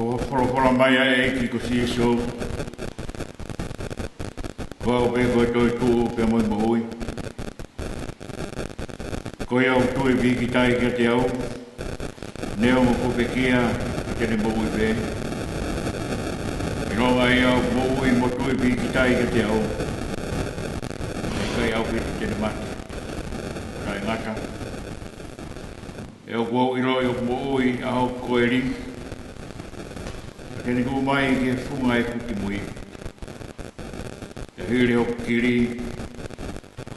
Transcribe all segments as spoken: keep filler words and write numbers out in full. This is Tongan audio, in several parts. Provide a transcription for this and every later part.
Kuo folofola mai ʻa e ʻEiki ko Sīsū, ko au pē ko e toetuʻu pea mo e moʻui. Ko ia ʻoku tui pīkitai kiate au, neongo kuo pekia, ka te ne moʻui pē. ʻIlonga ia ʻoku moʻui mo tui pīkitai kiate au, ʻe ʻikai ʻaupito te ne mate, ʻo taʻengata. He ʻoku ou ʻiloʻi ʻoku moʻui ʻa hoku koeli, ka te ne tuʻu mai ki he funga ʻeku kimui. Pea hili hoku kili,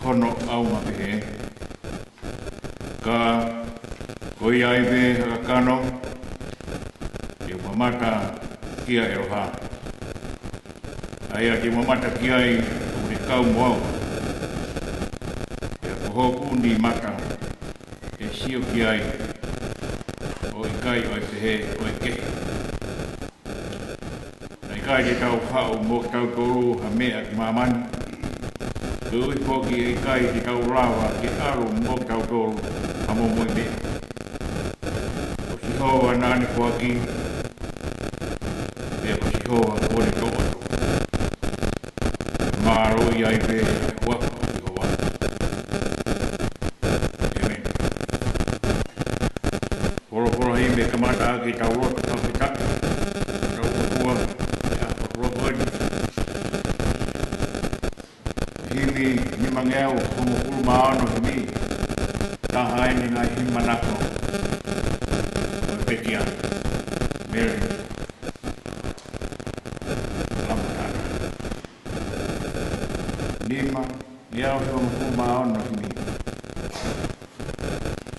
hono ʻaonga pehē. Ka ko ia ai pē ha kakano, te u mamata kia ʻEloha. ʻA ia te u mamata ki ai ʻoku ne kau mo au. Pea ko hoku ʻū mata ʻe sio ki ai, ʻo ʻikai ʻo e pehē ʻo e kehe. Naʻe ʻikai te tau haʻu mo kitautolu ha meʻa ki māmani, koeʻuhi foki ʻe ʻikai te tau lava ke ʻalu mo kitautolu ha momoʻi meʻa. Ko Sihova naʻa ne foaki, pea ko Sihova kuo ne toʻo atu. Mālō ia ai pē ʻa e huafa ʻo Sihova. ʻĒmeni. Folofola himi ke kamata ʻaki ʻetau lotu fakafetaʻi. Tau kua, ʻa e ʻaho ko eni. Himi nimangeau hongofulu mā ono himi. Taha eni ngaahi himi manako. Ko e pekia. Mele. Lamatana. Nimangeau hongofulu mā ono himi.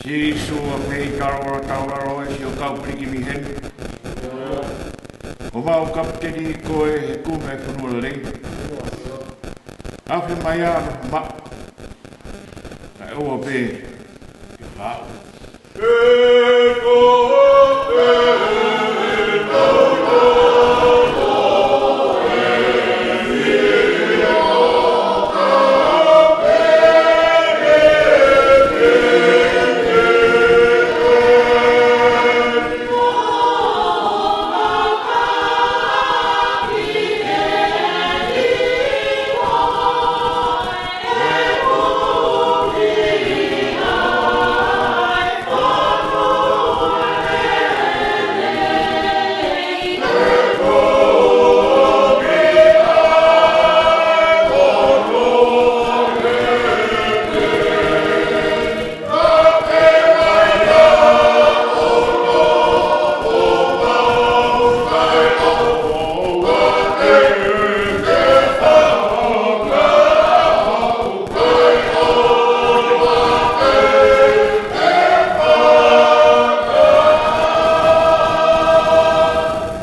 Sīsū ʻa pei talo ʻo taulalo e sio kau piriki mi heni. Ko mau kapiteni koe he kume fonua lelei. Afe mai ʻa e maʻu. Kae ʻoua pē ke haʻu.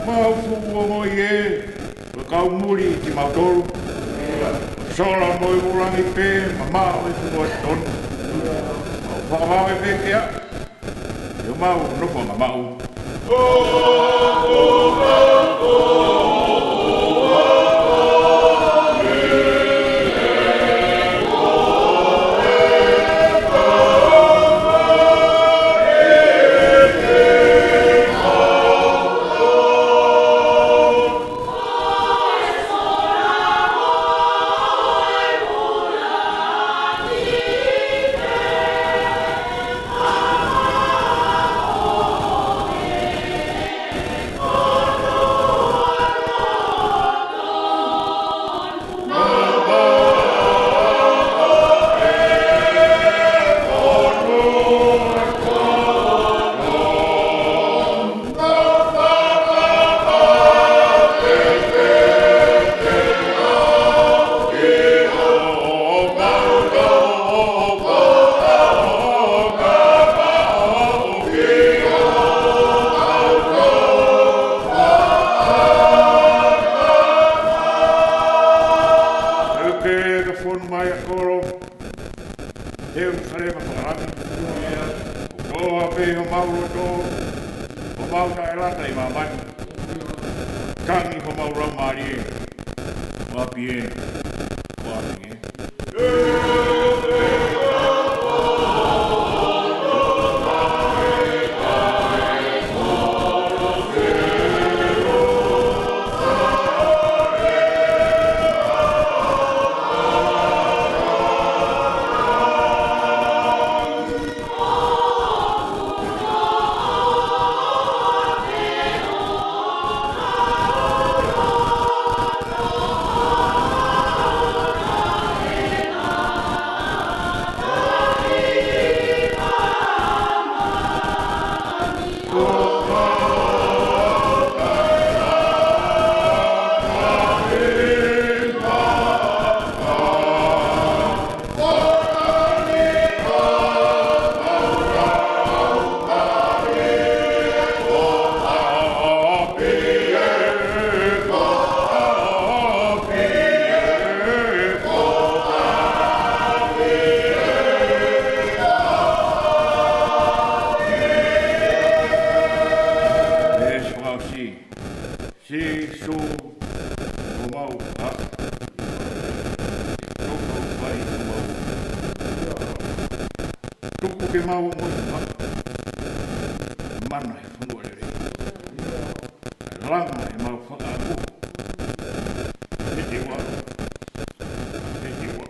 Mau fuʻu ongoʻi ē, ko e kau muli kimautolu. Sola mo e ʻū langi pē, mamaʻo e fonua tonu. Mau fakavave pē ke aʻu, ʻio mau nofo ʻanga maʻu. Ke fonu mai ʻa e kolo, Selusalema fakalangi. ʻOfa pē homau loto, homau taʻelata ʻi māmani. Tangi homau laumālie, ʻo ʻapi ē, ʻo ʻapi ē. Sīsū, ʻoku mau ʻa, toko mai ʻoku mau. Tuku ke mau mo ʻa. Mana he fonua lelei. Langa he mau fakaʻamu. He te ua. He te ua.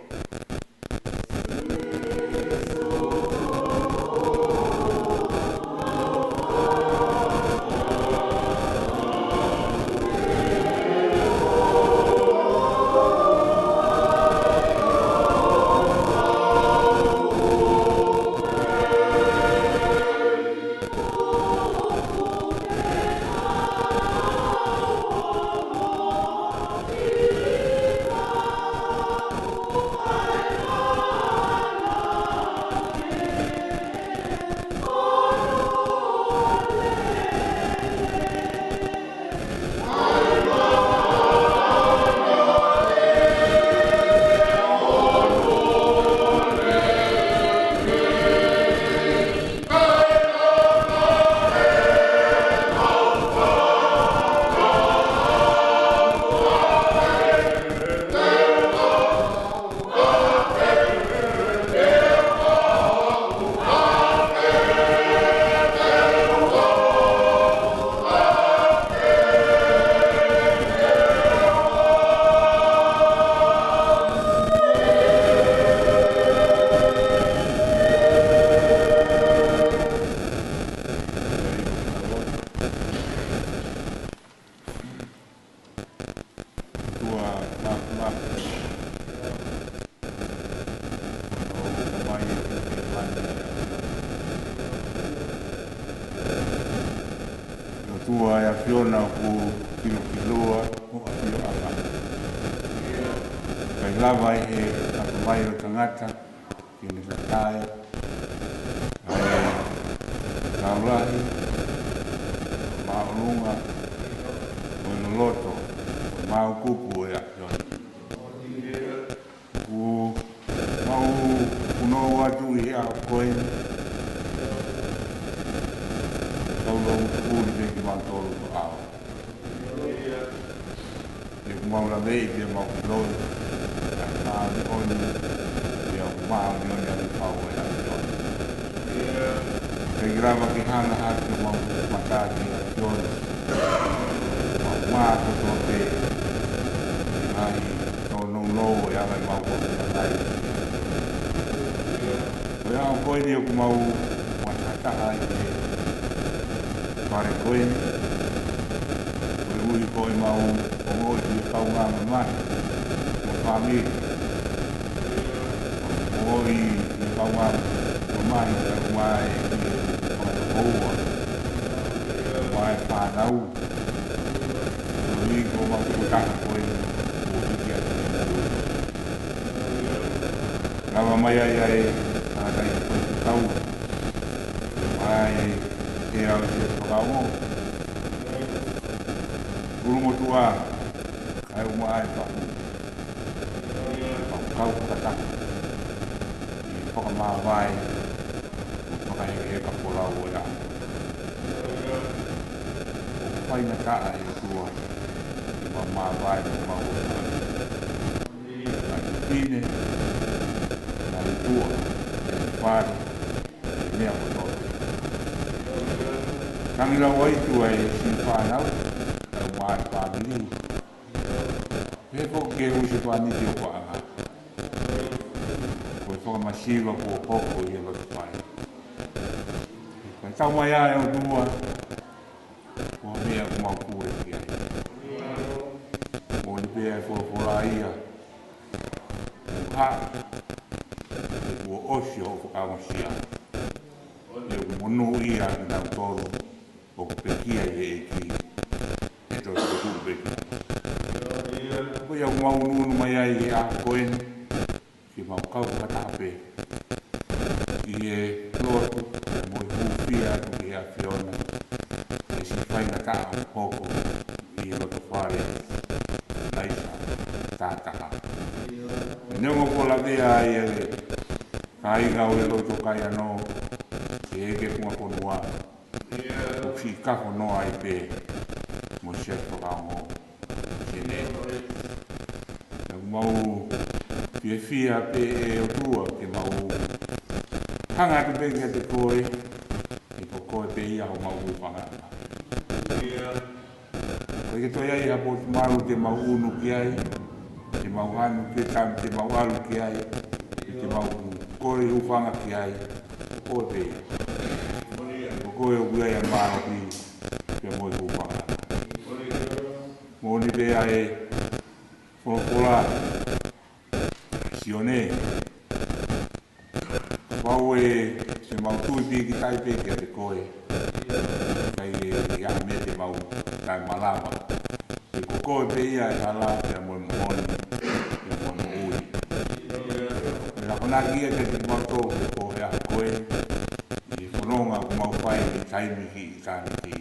Tua, ma, ma. ʻOku mai e, e mani. ʻOtua ʻa e ʻAfiona ʻoku kilokiloa ʻo ʻafioʻanga. ʻIkai lava ʻe he ʻatamai ʻo e tangata ke ne tatae ʻa e laulahi, māʻolunga, mo e loloto, mo e māukupu ʻo e ʻAfiona. ʻOku mau punou atu ʻi he ʻaho ko eni, tau lau tuʻuli pē kimautolu ko ʻao. ʻOku mau laveʻi pea mau ʻiloʻi ʻa e māʻoniʻoni, pea ʻoku māʻoniʻoni ʻa e fau ʻa e ʻAfiona. ʻIkai lava ke hanga hake ʻo mau mata ki he ʻAfiona. Mau mākotoa pē ʻi he ngaahi tōnounou ʻo e anga ʻemau kofianai. Ko e ʻaho ko eni ʻoku mau fakataha ʻi he fale ko eni, koeʻuhi ko ʻemau ongoʻi ki he kaungāmamahi mo e fāmili. Ongoʻi ki he kaungāmamahi, talu mai ki he fanga tokoua, mo e fānau. Koeʻuhi ko ʻemau tukutaha ko eni, ʻo hiki atu ki he moʻui. Lava mai ai ʻa e tangataʻeiki ko eni, kau mai ʻe au ke fakaongo. ʻUlumotuʻa, kae ʻumaʻā e fahu. Mau kau fakataha ʻi he fakamāvae mo e fakahekeheka folau ʻo e ʻaho. ʻOku faingataʻa ʻe ʻOtua ʻemau māvae mo ʻemau ʻofa. Ngaahi fefine, ngaahi tuʻa, ngaahi fale, ngaahi meʻa kotoa pē. Tangi lauaitu ʻa e siʻi fānau, kae ʻumaʻā e fāmili. Pehē foki ki he husepāniti ʻoku ʻaʻanga. Ko e fakamasiva kuo hoko ʻi he loto fale. Kae taumaiā ʻe ʻOtua, ko e meʻa ʻoku mau pule ki ai. Moʻoni pē ʻa e folofola ia, ʻoku hā, he kuo ʻosi hoʻo fakaongosia. He ʻoku monūʻia kinautolu ʻoku pekia ʻi he ʻEiki, ʻe toki tuʻu pē ki ai. Ko ia ʻoku mau ʻunuʻunu mai ai he ʻaho ko eni, ke mau kau fakataha pē ʻi he lotu mo e hūfia atu ki he ʻAfiona, he siʻi faingataʻa ʻoku hoko ʻi he loto fale ʻa e ʻaisa tātaha. Neongo kuo lavea ai ʻa e kāinga ʻo e lotu ʻo Kaiano, ke ʻeke funga fonua, ʻoku siʻi kafo noa ai pē mo e Siasi Fakaongo Senē. Naʻa mau fiefia pē ʻe ʻOtua ke mau hanga atu pē kiate koe, he ko koe pē ia homau hūfangaʻanga. ʻOku ʻikai ke toe ʻi ai ha potu malu te mau unu ki ai, te mau hanu ki ai, te mau ʻalu ki ai, te mau kole hūfanga ki ai, ko koe pē ia. Ko koe ʻoku ʻi ai ʻa e mālohi pea mo e hūfangaʻanga. Moʻoni pē ʻa e folofola ʻa Sione. Kapau ʻe, te mau tui pīkitai pē kiate koe, ʻikai ke ʻi ai ha meʻa te mau taʻemalava. He ko koe pē ia ʻa e hala pea mo e moʻoni pea mo e moʻui. Pea ko e akonaki ia kiate kimautolu he ko e ʻaho ko ē, ʻi he fononga ʻoku mau fai he taimi ki ʻitāniti.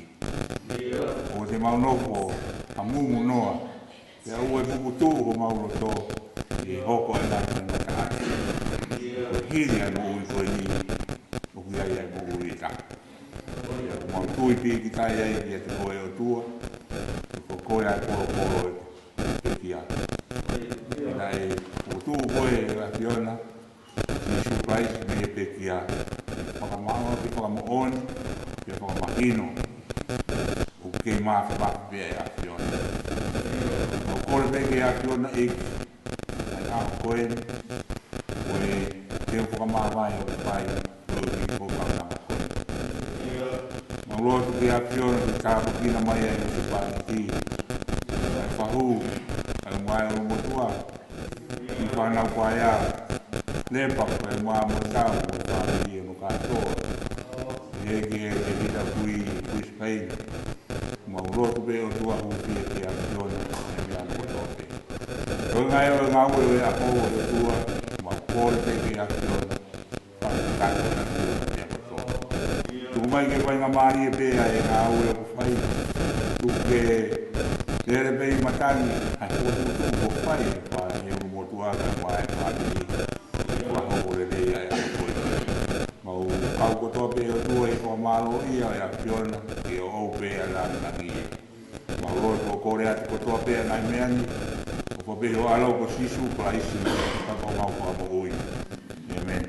ʻOku te mau nofo ʻamumu noa, pea ʻoua ʻe puputuʻu homau loto, ʻi he hoko ʻa e ngaahi faingataʻa. Ko e hili ʻa e moʻui ko eni, ʻoku ʻi ai ʻa e moʻui ʻe taha. Pea ʻoku mau tui pīkitai ai kiate koe ʻOtua, ko koe ʻa e polopolo ʻe pekia. Pea naʻe puputuʻu koe ʻe ʻAfiona, Sīsū Kalaisi mei he pekia, fakamaʻa ke fakamoʻoni, ke fakamahino ʻoku kei māfimafi pē ʻa e ʻAfiona. Mau kole pē ki he ʻAfiona ʻEiki, ʻa e ʻaho ko eni, ko e teu fakamāvae ʻoku fai, ko e ʻuhinga ko e kaunanga ko eni. Mau lotu ki he ʻAfiona ke tāpuekina mai ʻa e husepāniti, ʻa e fahu, ʻa e ngaahi ʻulumotuʻa, ʻi fānau paea, Lepa, ko e mā mo e tau, ko e fāmili ʻo kātoa. ʻEiki ʻe, ʻe kita kui, kui Spain. Mau lotu pē ʻOtua hūfia ki he ʻAfiona, ʻa e meʻa kotoa pē. Ko e ngaahi ʻo e ngāue ʻo e ʻaho ʻo e ʻOtua, mau kole pē ki he ʻAfiona. Tuku mai ke faingamālie pē ʻa e ngāue ʻoku fai. Tuku ke lele pē ʻi matangi ʻa e fokotuʻutuʻu ʻoku fai ʻe he ʻulumotuʻa kae ʻumaʻā e fāmili. Ke fakahoko lelei ʻa e ʻaho ko eni. Mau kau kotoa pē ʻOtua ʻi he fakamālō ʻa e ʻAfiona, ke ʻoʻou pē ʻa e lāngilangi. Mau lotu ʻo kole atu kotoa pē ʻa e ngaahi meʻa ni, ʻo fai pē ʻi ho ʻAlo ko Sīsū Kalaisi, ka ko homau Fakamoʻui. ʻĒmeni.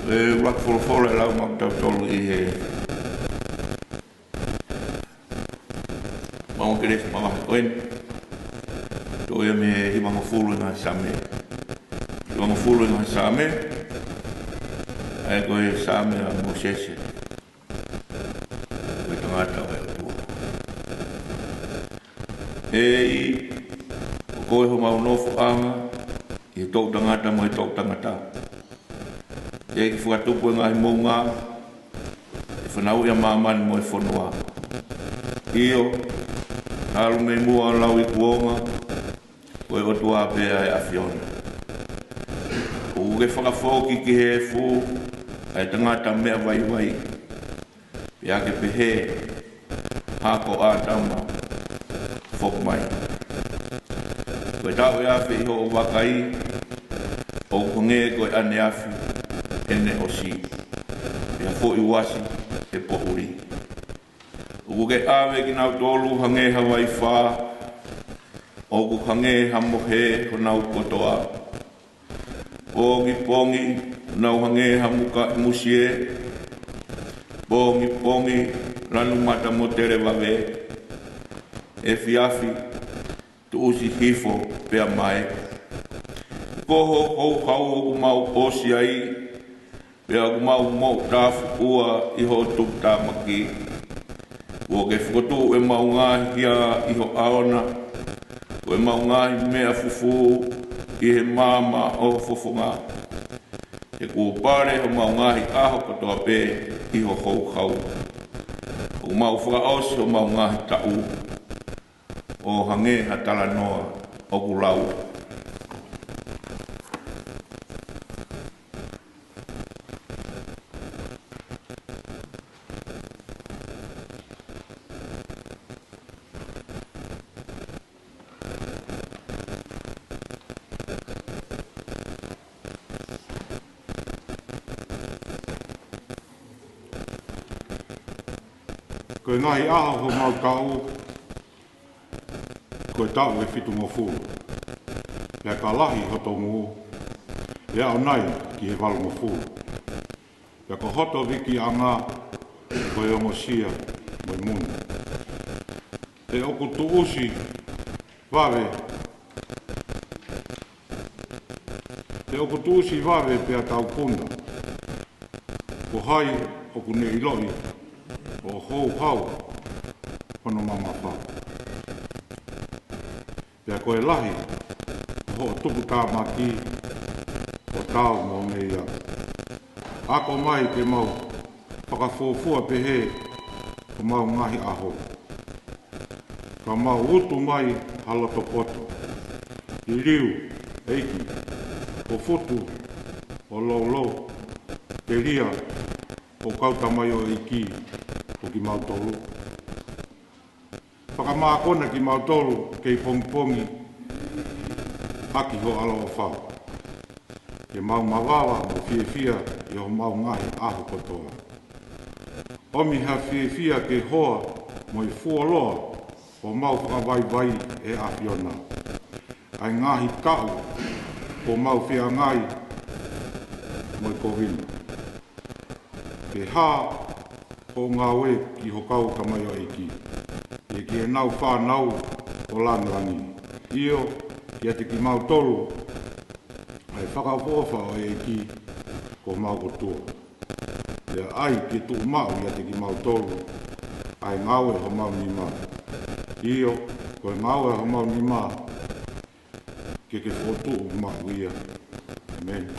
ʻE, ʻuluaki folofola ʻe lau maʻa kitautolu ʻi he maʻunga kelesi mavahe ko eni. Toʻo ia mei he hivangofulu ʻi he ngaahi Saame. Hivangofulu ʻi he ngaahi Saame. ʻA ia ko e Saame ʻa Mōsese, ko e tangata ʻo e ʻOtua. ʻEiki, ko koe homau nofoʻanga ʻi he toʻutangata mo e toʻutangata. Teʻeki fakatupu e ngaahi moʻunga, ʻe fanauʻi ʻa māmani mo e fonua. ʻIo, talu mei muʻa ʻo lauikuonga, ko e ʻOtua pē ʻa e ʻAfiona. ʻOku ke fakafoki ki he efu ʻa e tangata meʻa vaivai, pea ke pehē, Hā ko ʻĀtama, foki mai. Ko e taʻu ʻe afe ʻi hoʻo vakai, ʻoku hangē ko e ʻaneafi ʻene ʻosi, pea foʻi uasi he poʻuli. ʻOku ke ʻave kinautolu hangē ha vaifā, ʻoku hangē ha mohe honau kotoa. Pongipongi nau hangē ha mukaʻi musie, pongipongi lanu mata mo televave, efiafi tuʻusi hifo pea mae. Ko ho houhau ʻoku mau ʻosi ai, pea ʻoku mau moʻutāfuʻua ʻi hoʻo tuputāmaki. Kuo ke fokotuʻu ʻemau ngaahi hia ʻi ho ʻao na, ko ʻemau ngaahi meʻa fufū ʻi he maama ʻo ho fofonga. He kuo pale homau ngaahi ʻaho kotoa pē ʻi ho houhau. ʻOku mau fakaʻosi homau ngaahi taʻu ʻo hangē ha talanoa ʻoku lau. Ko e ngaahi ʻaho homau taʻu, ko e taʻu ʻe fitungofulu. Pea ka lahi hoto ngū, ʻe aʻu nai ki he valungofulu. Pea ko hoto vikiʻanga, ko e ongosia mo e muni. He ʻoku tuʻusi vave, he ʻoku tuʻusi vave pea taupuna. Ko hai ʻoku ne ʻiloʻi ʻo houhau hono mamafa? Pea ko e lahi ʻo hoʻo tuputāmaki ʻo taau mo meia. Ako mai ke mau fakafuofua pehē homau ngaahi ʻaho. Ka mau utu mai ha loto poto. Liliu, ʻEiki, ʻo futu, ʻo loulou, telia, ʻo kau tamaioʻeiki, ʻo kimautolu. Fakamākona kimautolu kei pongipongi ʻaki ho ʻaloʻofa. Ke mau mavava mo fiefia ʻi homau ngaahi ʻaho kotoa. ʻOmi ha fiefia ke hoa mo e fuoloa ʻo mau fakavaivai ʻe ʻAfiona. ʻA e ngaahi taʻu ʻo mau feangai mo e kovina. Ke hā hoʻo ngāue ki ho kau tamaioʻeiki, ʻe ki heʻenau fānau ʻo langilangi. ʻIo, kiate kimautolu, ʻa e fakaʻofoʻofa ʻo e ʻEiki ko homau ʻOtua. Pea ʻai ke tuʻumaʻu ʻiate kimautolu ʻa e ngāue ʻa homau nima. ʻIo, ko e ngāue ʻa homau nima, ke ke fokotuʻu maʻu ia. ʻĒmeni.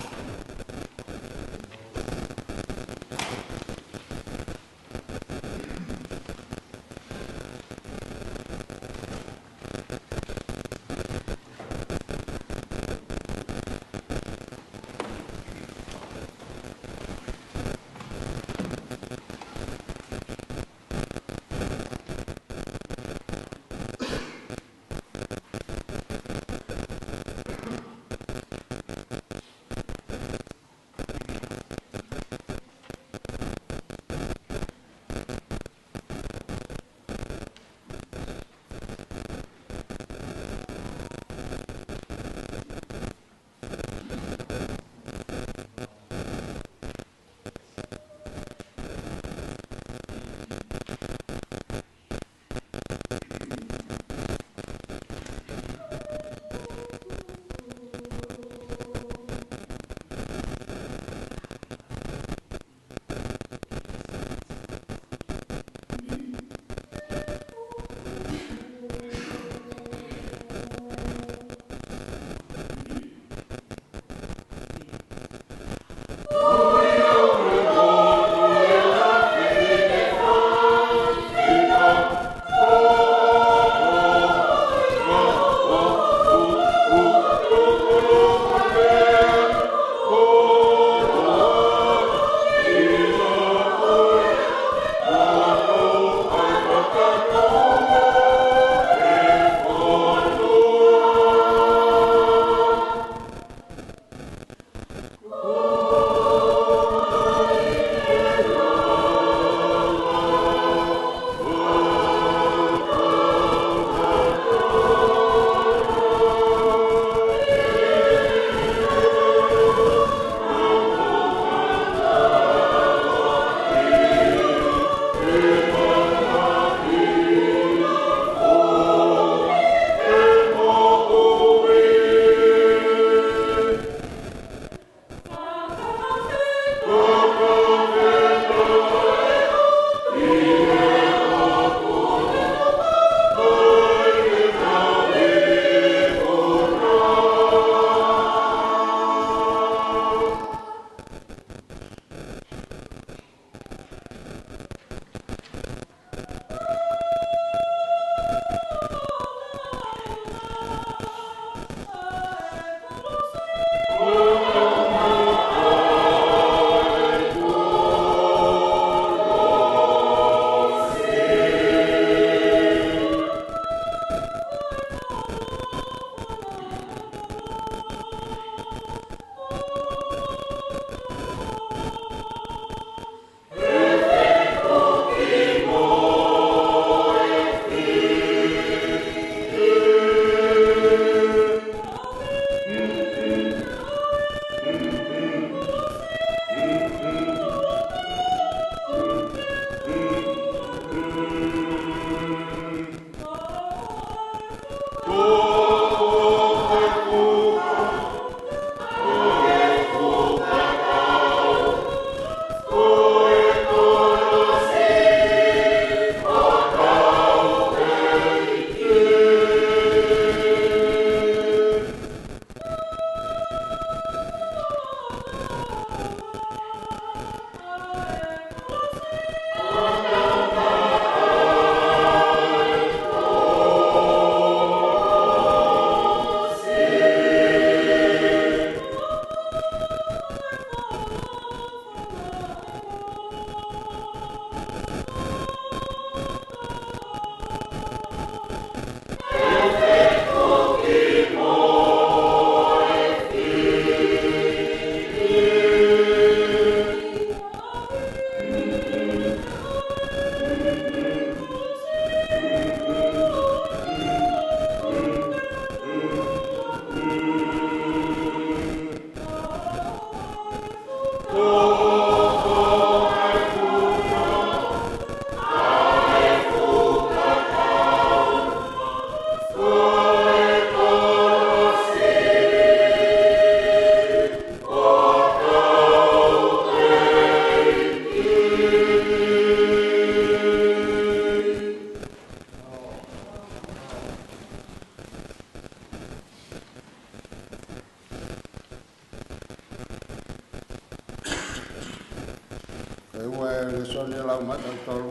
Ko e ua e lēsoni ʻe lau maʻatautolu,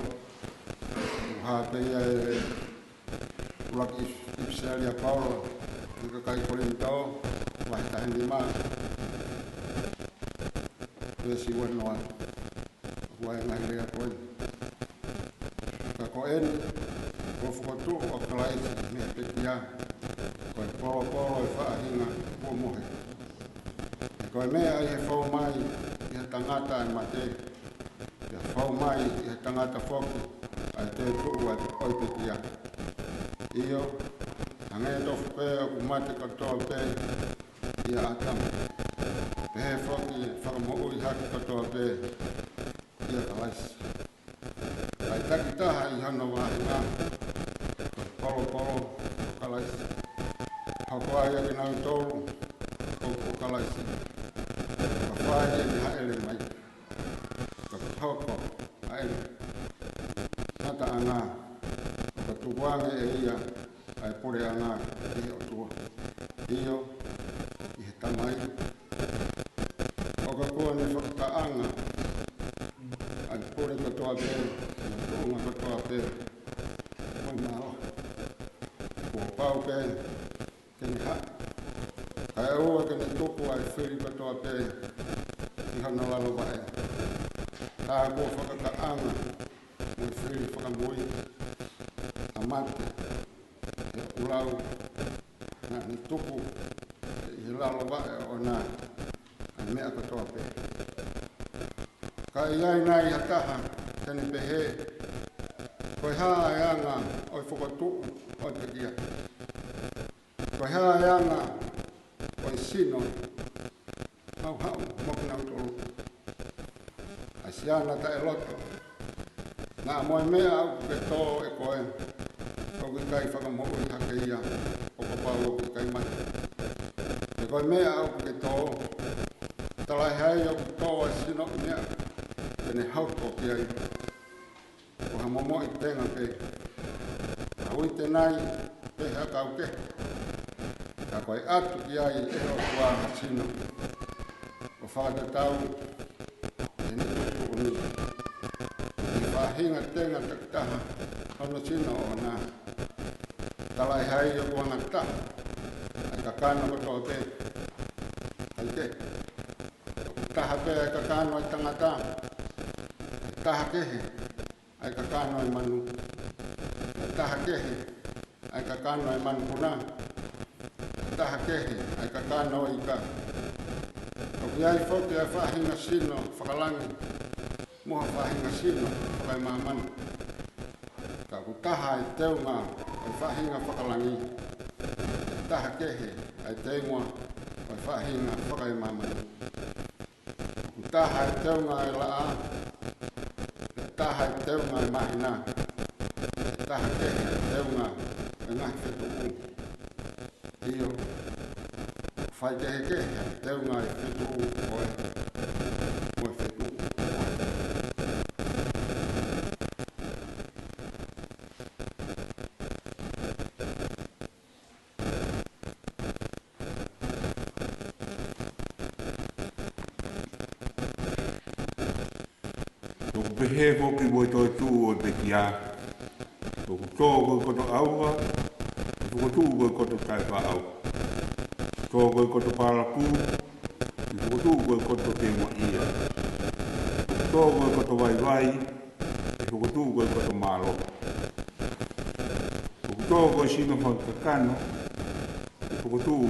ʻoku hā pē ia ʻi he ʻuluaki ʻip-, ʻipiseli ʻa Paula ki he kakai Kolinitō, vahe taha nima, veesi ua noa. ʻOku ʻi ai e ngaahi lea ko eni. Ka ko eni, kuo fokotuʻu ʻa Kalaisi mei he pekia, ko e polopolo ʻo e faʻahinga kuo mohe. He ko e meʻa ʻi he fou mai ʻi he tangata ʻa e mate, pea fou mai ʻi he tangata foki ʻa e toetuʻu ʻa e, ʻo e pekia. ʻIo, hangē tofu pē ʻoku mate kotoa pē ʻia ʻĀtama, pehē foki ʻe fakamoʻui hake kotoa pē ʻia Kalaisi. Kae takitaha ʻi hono vahenga, ko e polopolo ko Kalaisi. Hoko ai ʻa kinautolu ko, ko Kalaisi, ka fai ʻene hāʻele mai. Ka hoko ʻa ʻene ngataʻanga, ka tukuange ʻe ia ʻa e puleʻanga ʻi he ʻOtua, ʻio, ʻi he Tamai. ʻO ka kuo ne fakataʻanga ʻa e pule kotoa pē, mo e tuʻunga kotoa pē, mo e mālohi. Kuo pau pē ke ne haʻu, kae ʻoua ke ne tuku ʻa e fili kotoa pē ʻi hono lalo vaʻe. Tā kuo fakataʻanga mo e fili fakamui ʻa mate, he ʻoku lau naʻa ne tuku ʻi he lalo vaʻe ʻoʻona ʻa e meʻa kotoa pē. Ka ʻi ai nai ha taha te ne pehē, ko e hā e anga ʻo e fokotuʻu ʻo e pekia? Ko e hā e anga ʻo e sino? Mau haʻu mo kinautolu. ʻA e siana taʻeloto, naʻa mo e meʻa ʻoku ke tō ʻe koe, ʻoku ʻikai fakamoʻui hake ia, ʻo kapau ʻoku ʻikai mate. He ko e meʻa ʻoku ke tō, talaʻehai ʻoku tō ʻa e sino ʻi meʻa te ne hoko ki ai, ko ha momoʻi tenga pē, ha uite nai pe ha kau kehe. Ka ko e ʻatu ki ai ʻe he ʻOtua ha sino, ʻo fakatatau ʻi heʻene tuʻutuʻuni, ʻi he faʻahinga tenga takitaha hono sino ʻoʻona. Talaʻehai ʻoku anga taha ʻa e kakano kotoa pē, ʻikai ke? ʻOku taha pē ʻa e kakano ʻa e tangata, ʻe taha kehe ʻa e kakano ʻa e manu, ʻe taha kehe ʻa e kakano ʻa e manupuna, ʻe taha kehe ʻa e kakano ʻa e ika. ʻOku ʻi ai foki ʻa e faʻahinga sino fakalangi, mo ha faʻahinga sino fakaemāmani. Ka ʻoku taha ʻa e teunga ʻo e faʻahinga fakalangi, ʻe taha kehe ʻa e teunga ʻo e faʻahinga fakaemāmani. ʻOku taha ʻa e teunga ʻo e laʻā, ʻe taha ʻa e teunga ʻo e māhina, ʻe taha kehe ʻa e teunga ʻo e ngaahi fetuʻu. ʻIo, faikehekehe ʻa e teunga ʻo e fetuʻu ko ē, mo e fetuʻu ko ē. ʻOku pehē foki mo e toetuʻu ʻo e pekia. ʻOku tō ko e koto ʻauha, ʻe fokotuʻu ko e koto taʻefaʻaʻauha. Tō ko e koto palaku, ʻe fokotuʻu ko e koto teumaʻia. Tō ko e koto vaivai, ʻe fokotuʻu ko e koto mālohi. ʻOku tō ko e sino fakakakano, ʻe fokotuʻu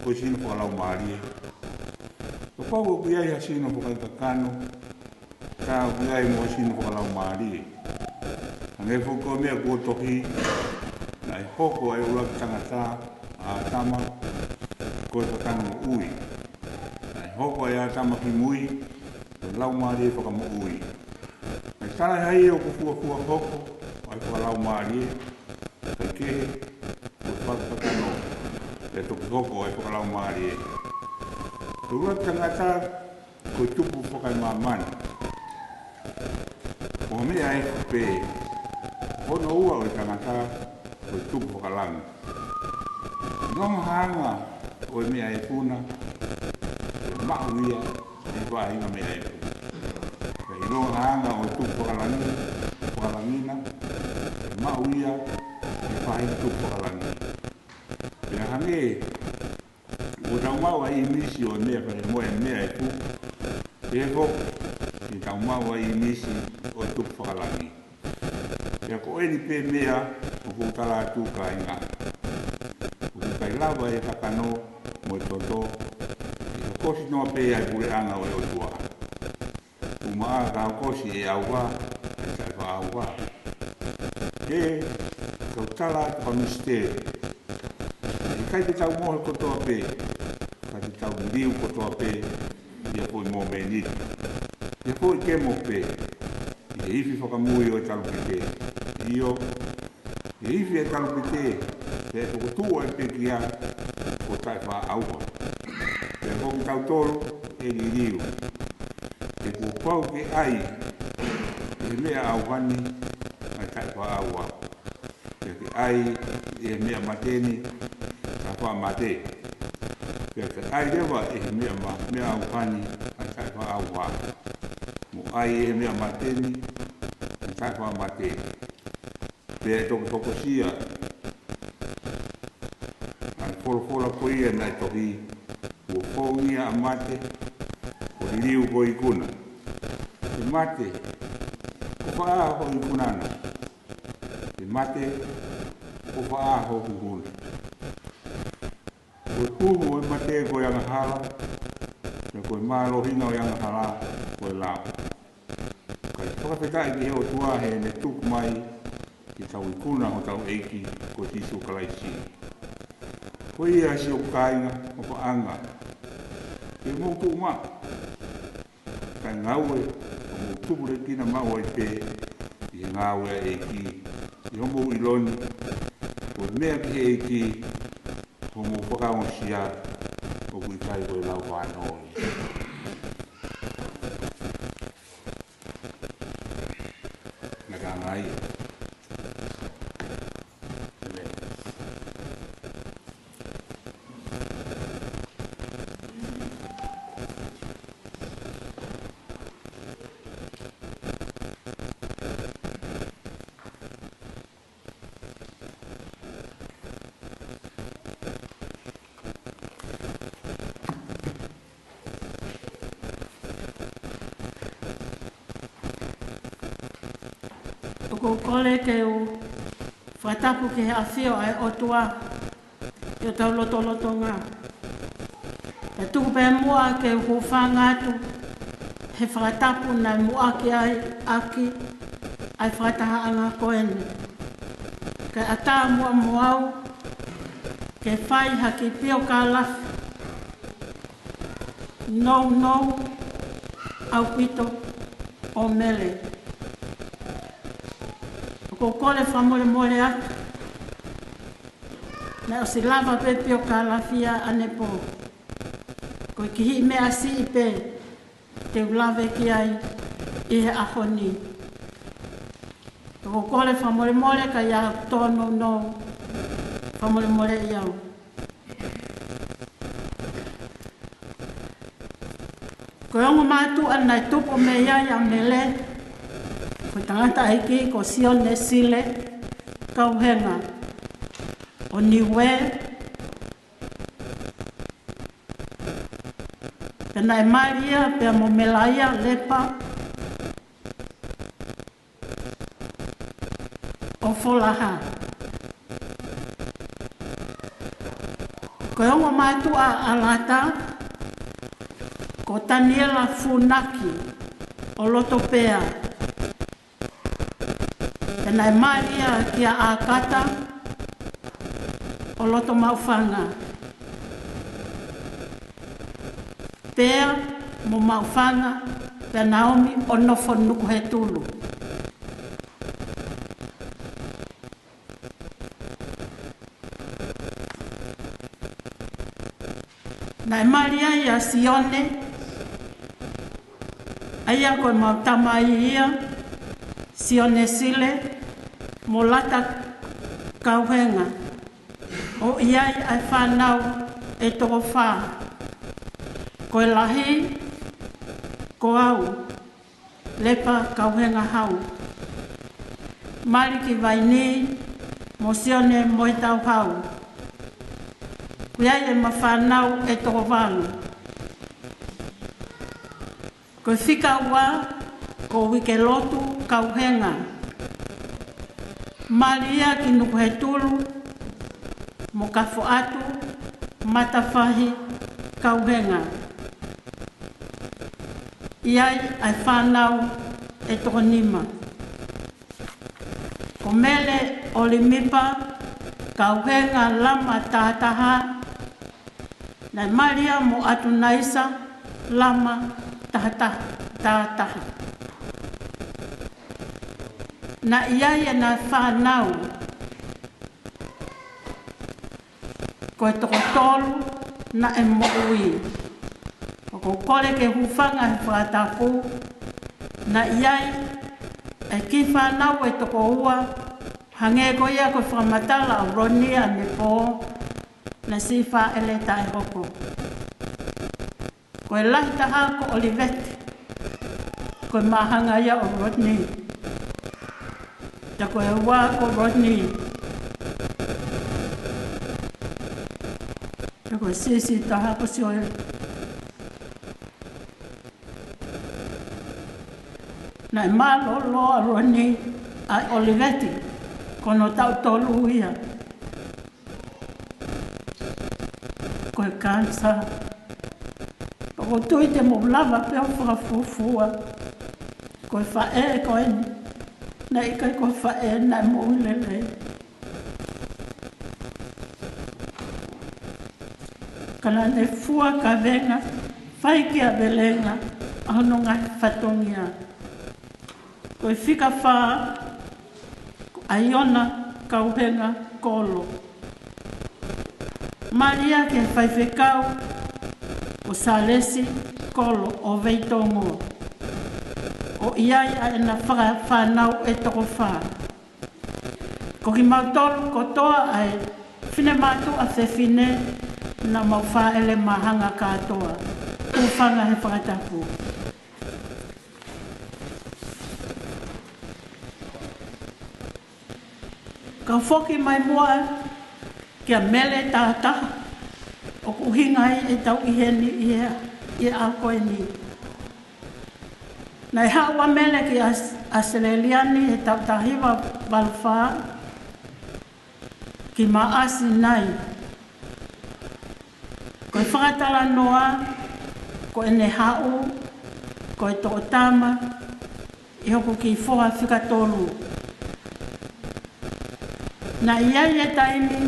ko e sino fakalaumālie. Kapau ʻoku ʻi ai ha sino fakakakano, tā ʻoku ʻi ai mo e sino fakalaumālie. Hangē foki ko e meʻa kuo tohi, naʻe hoko ʻa e ʻuluaki tangata, ʻa ʻĀtama, ko e kakano moʻui. Naʻe hoko ʻa ʻĀtama kimui ko e laumālie fakamoʻui. Naʻe talaʻehai ʻoku fuofua hoko ʻa e fakalaumālie, kae kehe, ko e fakakakano, pea toki hoko ʻa e fakalaumālie. Ko e ʻuluaki tangata, ko e tupu fakaemāmani. Ko e meʻa ʻe pē, ko hono ua ʻo e tangata, ko e tupu fakalangi. ʻIlonga ha anga ʻo e meʻa ʻe puna, ʻe maʻu ia ʻe he faʻahinga meʻa ʻe puna. Pea ʻilonga ha anga tupu fakalangi, fakalangi na, ʻe maʻu ia ʻe he faʻahinga tupu fakalangi. Pea hangē ʻoku tau maʻu ʻa e ʻīmisi ʻo e meʻa fale mo e meʻa ʻe tupu, pehē foki ke tau maʻu ʻa e ʻīmisi ʻo e tupu fakalangi. Pea ko eni pē meʻa ʻoku ou tala atu, kāinga. ʻOku ʻikai lava ʻe he kakano mo e toto ke hokosi noa pē ʻa e puleʻanga ʻo e ʻOtua. Tuʻu maʻa ka hokosi ʻe ʻauha ʻa e taʻefaʻaʻauha. He, kau tala atu, ka misteri. ʻIkai ke tau mohe kotoa pē, ka te tau liliu kotoa pē ʻi ha foʻi mōmeniti, ʻi ha foʻi kemo pē, ʻi he ifi fakamui ʻo e talupite. ʻIo, ʻi he ifi ʻa e talupite, pea ʻe fokotuʻu ʻa e pekia ko e taʻefaʻaʻauha. Pea ko kitautolu ʻe liliu. He kuo pau ke ʻai ʻe he meʻa ʻauha ni ʻa e taʻefaʻaʻauha. Pea ke ʻai ʻe he meʻa mate ni ʻa e taʻefaʻamate. Pea ke ʻai leva ʻe he meʻa ma-, meʻa ʻauha ni ʻa e taʻefaʻaʻauha. Mo ʻai ʻe he meʻa mate ni ʻa e taʻefaʻamate. Pea ʻe tokotokosia ʻa e folofola ko ia naʻe tohi, kuo foungia ʻa mate, kuo liliu ko e ikuna. ʻE mate, ko fē hoʻo ikuna na? ʻE mate, ko fē hoʻo huhu na? Ko e huhu ʻo e mate ko e angahala, pea ko e mālohinga ʻo e angahala ko e lao. Kae fakafetaʻi ki he ʻOtua heʻene tuku mai ke tau ikuna hotau ʻEiki ko Sīsū Kalaisi. Ko ia, siʻoku kāinga mo e paʻanga, ke mou tuʻu maʻu, kae ngāue, ʻo mou tupulekina maʻu ai pē ʻi he ngāue ʻa e ʻEiki, ʻi hoʻomou ʻilo ni, ko e meʻa ki he ʻEiki, hoʻomou fakaongosia, ʻoku ʻikai ko e lau fānau. Naʻa ka ngai. ʻOku ou kole ke u fakatapu ki he ʻafio ʻa e ʻOtua ʻi hotau lotolotonga. Pea tuku pē muʻa ke u hūfanga atu he fakatapu naʻe muʻaki ai ʻaki ʻa e fakatahaʻanga ko eni. Kae ʻatā muʻa mo au ke fai ha kiʻi piokālafi nounou ʻaupito ʻo Mele. ʻOku ou kole fakamolemole atu, naʻe ʻosi lava pē piokālafi ia ʻanepō. Ko e kiʻi meʻa siʻi pē te u lave ki ai ʻi he ʻaho ni. ʻOku ou kole fakamolemole ka ʻi ai haʻaku tōnounou, fakamolemoleʻi au. Ko e ongo mātuʻa naʻe tupu mei ai ʻa Mele, ko e tangataʻeiki ko Sione Sile Kauhenga ʻo Niue, pea naʻe mali ia pea mo Melaia Lepa ʻo Folaha. Ko e ongo mātuʻa ʻa Lata ko Taniela Funaki ʻo Lotopea. Pea naʻe mali ia kia ʻAkata ʻo Lotomaʻufanga. Pea mo Maʻufanga, pea Naomi ʻo Nofonukuhetulu. Naʻe mali ai ʻa Sione, ʻa ia ko ʻemau tamai ia, Sione Sile mo Lata Kauhenga, ʻo ʻi ai ʻa e fānau ʻe toko fā. Ko e lahi, ko au, Lepa Kauhenga Hau, Maliki Vaini mo Sione Moetauhau. Ko ia ʻema fānau ʻe toko valu. Ko e fika ua, ko Uikelotu Kauhenga, Malia ki Nukuhetulu mo Kafoatu Matafahi Kauhenga. ʻI ai ʻa e fānau ʻe toko nima. Ko Mele ʻOlimipa Kauhenga Lama Tahataha, naʻe mali ia mo ʻAtunaisa Lama Tahataha, Tahataha. Naʻe ʻi ai ʻena fānau, ko e toko tolu naʻe moʻui. ʻOku ou kole ke hūfanga he fakatapu, naʻe ʻi ai e kiʻi fānau ʻe toko ua, hangē ko ia ko e fakamatala ʻa Ronnie ʻanepō, naʻe siʻi fāʻele taʻehoko. Ko e lahi taha ko ʻOliveti, ko e māhanga ia ʻo Rodney. Pea ko e ua ko Rodney. Pea ko e siʻisiʻi taha ko Sioeli. Naʻe mālōlō ʻa Rodney ʻa ʻOliveti, ko hono taʻu tolu ia. Ko e kānisa. Pea ʻoku ou tui te mou lava pē ʻo fakafuofua. Ko e faʻē ko eni, naʻe ʻikai ko e faʻē naʻe moʻui lelei. Ka naʻa ne fua kavenga, fai kiavelenga ʻa hono ngaahi fatongia. Ko e fika fā, ko ʻAiona Kauhenga Kolo. Mali ia ki he faifekau ko Salesi Kolo ʻo Veitongo. ʻOku ʻi ai ʻa ʻena faka-, fānau ʻe toko fā. Ko kimautolu kotoa ʻa e finemātuʻa fefine naʻa mau fāʻele māhanga kātoa. Hūfanga he fakatapu. Kau foki mai muʻa kia Mele Tahataha, ʻoku ʻuhinga ai ʻetau ʻi heni ʻi he, ʻi he ʻaho ko eni. Naʻe haʻu ʻa Mele ki ʻAos-, ʻAositelēlia ni he taʻu taha hiva valu fā, ki Maʻasi nai. Ko e fakatalanoa, ko ʻene haʻu, ko e toʻotama ʻi hoku kiʻi foha fika tolu. Naʻe ʻi ai e taimi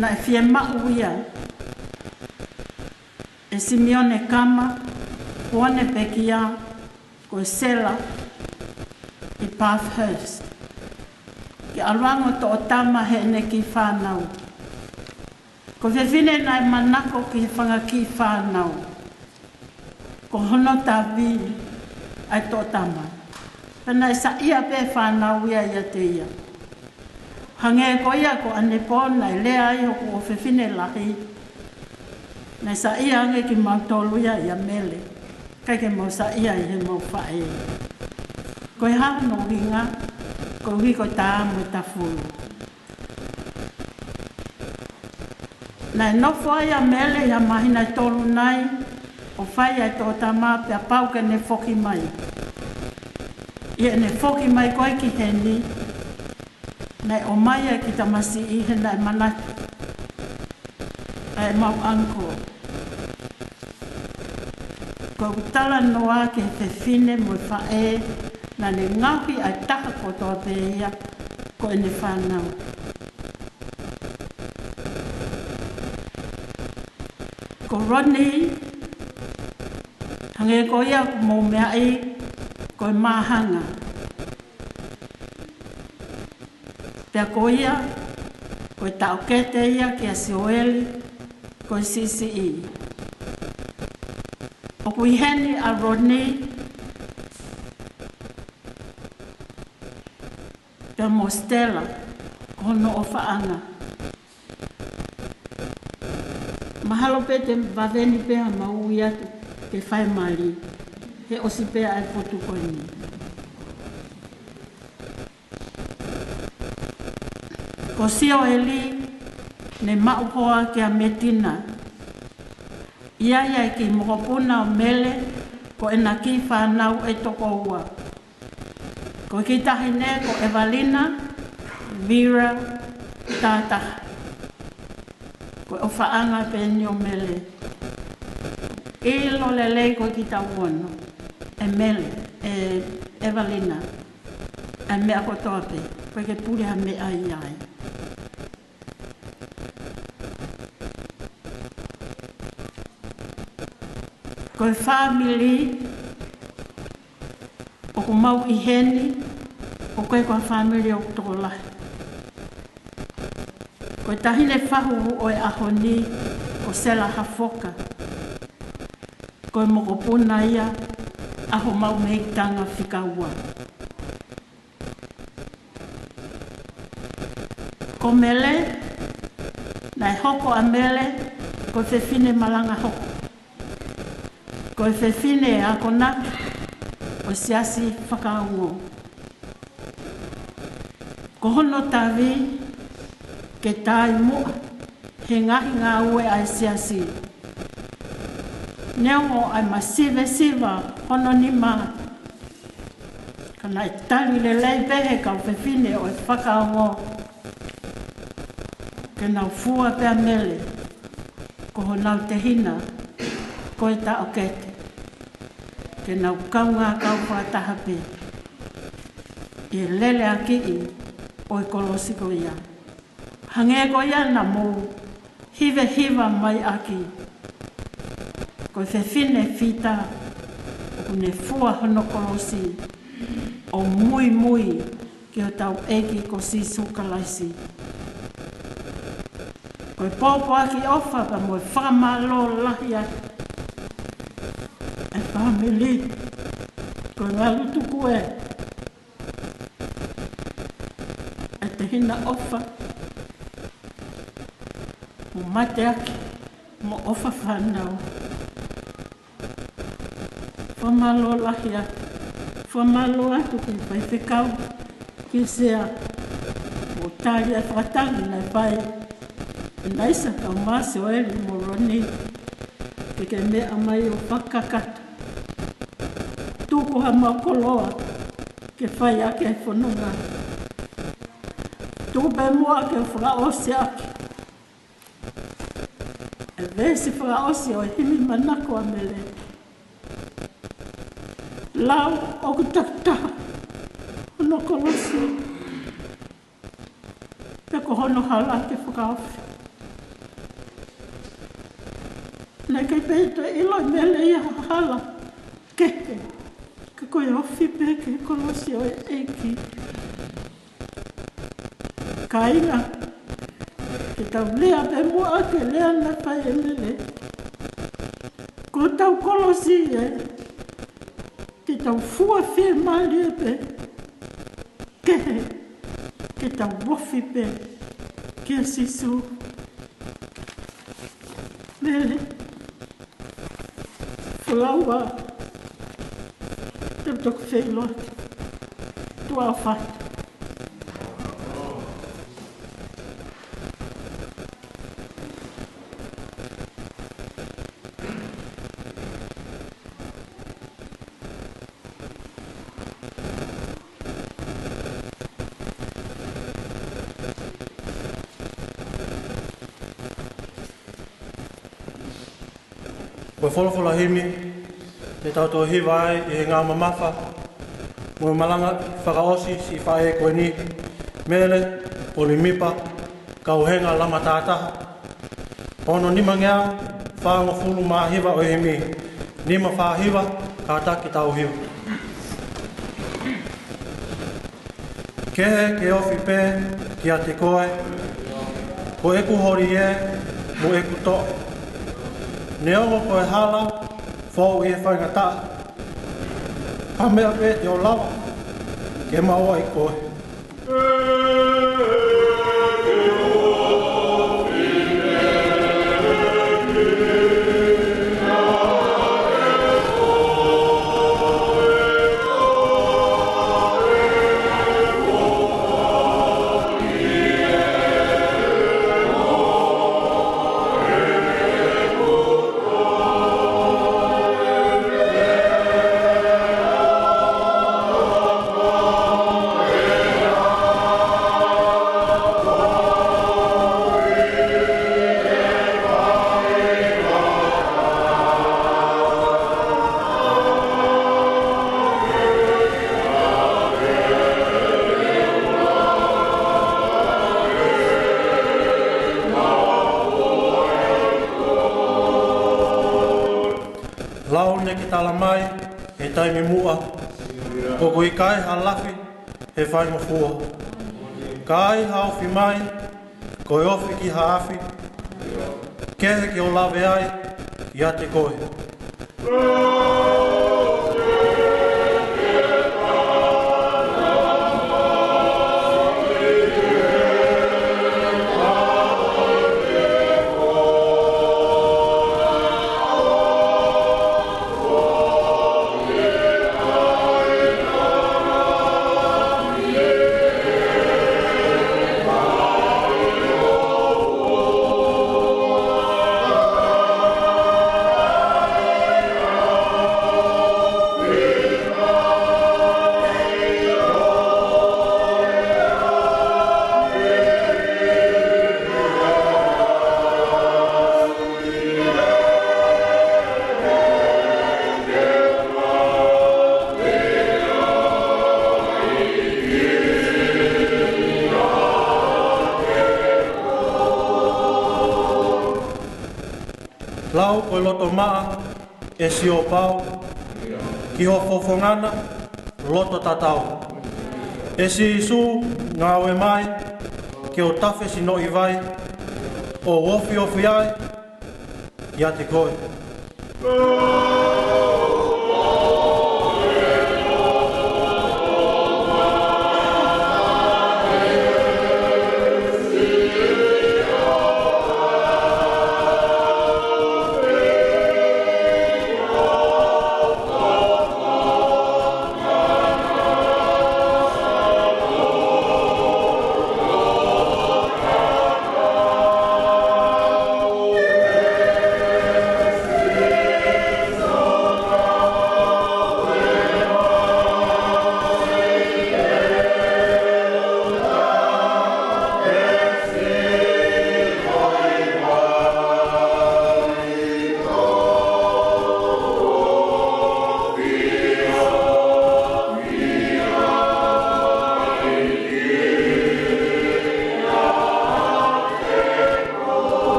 naʻe fiemaʻu ia ʻe Simione Kama, Huone Pekia, ko Sela ʻi Bathurst, ke ʻalu ange ʻo toʻotama heʻene kiʻi fānau. Ko e fefine naʻe manako ki he fanga kiʻi fānau, ko hono tavi ʻa e toʻotama. Pea naʻe saiʻia pē fānau ia ʻiate ia. Hangē ko ia ko ʻanepō naʻe lea ai hoku ʻofefine lahi. Naʻe saiʻia ange kimautolu ia ʻia Mele, ʻikai ke mau saiʻia ʻi heʻemau faʻē. Ko e hā hono ʻuhinga? Koeʻuhi ko e tā mo e tafulu. Naʻe nofo ai ʻa Mele ʻi ha māhina ʻe tolu nai ʻo fai ʻa e toʻotama pea pau ke ne foki mai. ʻI heʻene foki mai ko ē ki heni, naʻe ʻomai ʻa e kiʻi tamasiʻi he naʻe manatu ʻa ʻemau uncle. Ko ʻeku talanoa ki he fefine mo e faʻē naʻa ne ngaohi ʻa e taha kotoa pē ia ko ʻene fānau. Ko Rodney, hangē ko ia ʻoku mou meaʻi, ko e māhanga. Pea ko ia, ko e taʻokete ia kia Sioeli, ko e siʻisiʻi. ʻOku ʻi heni ʻa Rodney, pea mo Stella, ko hono ʻofaʻanga. Mahalo pē te vave ni pē ha mau ui atu. ke fai mali, he ʻosi pē ʻa e potu ko eni. Ko Sioeli ne maʻu hoa kia Metina. ʻI ai ʻa e kiʻi mokopuna ʻo Mele, ko ʻena kiʻi fānau ʻe toko ua. Ko e kiʻi taʻahine ko ʻEvalina Vira Tataha. Ko e ʻofaʻanga pē eni ʻo Mele. ʻIlo lelei ko e kiʻi taʻu ono ʻe Mele, ʻe ʻEvalina, ʻa e meʻa kotoa pē, ʻoku ʻikai ke puli ha meʻa ʻi ai. Ko e fāmili ʻoku mau ʻi heni, ʻoku ʻikai ko ha fāmili ʻoku tokolahi. Ko e taʻahine fahu ʻo e ʻaho ni, ko Sela Hafoka. Ko e mokopuna ia ʻa homau meʻitanga fika ua. Ko Mele, naʻe hoko ʻa Mele ko e fefine malanga hoko. Ko e fefine akonaki ʻo e Siasi Fakaongo. Ko hono tavi ke taʻimuʻa he ngaahi ngāue ʻa e Siasi. Neongo ʻa e masivesiva hono nima, ka naʻe tali lelei pē he kau fefine ʻo e Fakaongo ke nau fua pē ʻa Mele ko honau tehina ko e taʻokete, ke nau kaungā kau fakataha pē ʻi he lele ʻaki ʻo e kolosi ko ia. Hangē ko ia naʻa mou hivehiva mai ʻaki, ko e fefine fita ʻoku ne fua hono kolosi ʻo muimui ki hotau ʻEiki ko Sīsū Kalaisi. Ko e pōpoaki ʻofa pea mo e fakamālō lahi atu ʻa e fāmili, ko e ngalu tuku ē ʻa e tehina ʻofa mo mateaki mo ʻofa fānau. Fakamālō lahi atu. Fakamālō atu ki he faifekau, ki he sea, mo tali ʻa e fakatangi naʻe fai ʻe Naisa, Taumasi, Sioeli mo Loni, ke ke meʻa mai ʻo fakakakato. Tuku haʻamau koloa ke fai ʻaki e fononga. Tuku pē muʻa ke fakaʻosi ʻaki e veesi fakaʻosi ʻo e himi manako ʻa Mele. Lau ʻoku takitaha hono kolosi, pea ko hono hala ke fakaofi. Naʻe ʻikai pē toe ʻilo ʻe Mele ia ha hala kehe, ka ko e ofi pē ki he kolosi ʻo e ʻEiki. Kāinga, ke tau lea pē muʻa ki he lea naʻe fai ʻe Mele. Ko hotau kolosi ē, ke tau fua fiemālie pē, kehe, ke tau ofi pē kia Sīsū. Mele, folofola, te u toki feʻiloaki. Tuʻa ʻofa atu. Ko e folofola himi te tau toe hiva ai ʻi he ngaahi mamafa mo e malanga fakaʻosi siʻi faʻē ko eni, Mele Polimipa Kauhenga Lamatātaha. Hono nimangeau fāngofulu mā hiva ʻo e himi, nima fā hiva, kātaki tau hiva. Kehe ke ofi pē kiate koe, ko ʻeku holi ē mo ʻeku toʻe. Neongo ko e hala fou ʻi he faingataʻa, ha meʻa pē te u lava ke maʻu ai koe. ke tala mai he taimi muʻa, ʻoku ʻikai ha lafi he faingofua. Ka ai ha ofi mai, ko e ofi ki ha afi, kehe ke u lave ai kiate koe. Lau ko e loto maʻa ʻe Siopau, ki ho fofonga na loto tatau. ʻE Sīsū, ngāue mai ke u tafe sinoʻi vai, ʻo u ofiofi ai kiate koe.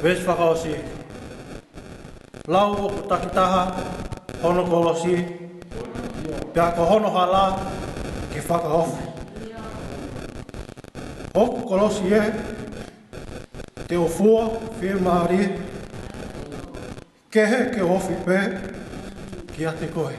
Veesi fakaʻosi. Lau ʻoku takitaha hono kolosi, pea ko hono hala ke fakaofi. Hoku kolosi ē, te u fua fiemālie, kehe ke u ofi pē kiate koe.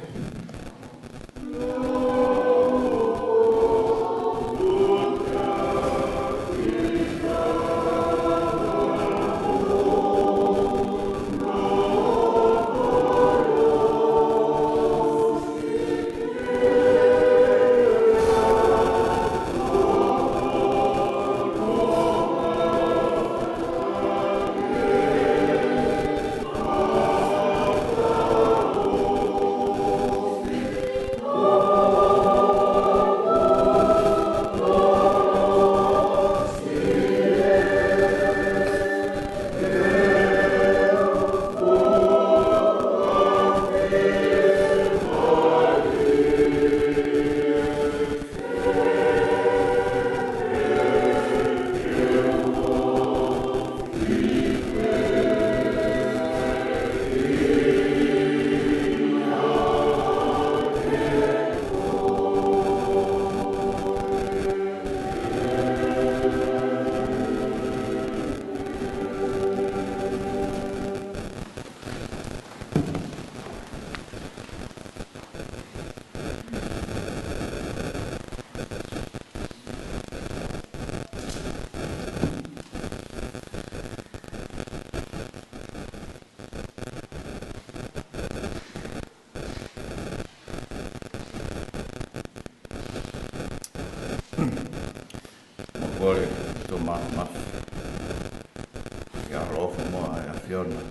Mo kole to ma ma. Ia alofa mo e ʻAfiona.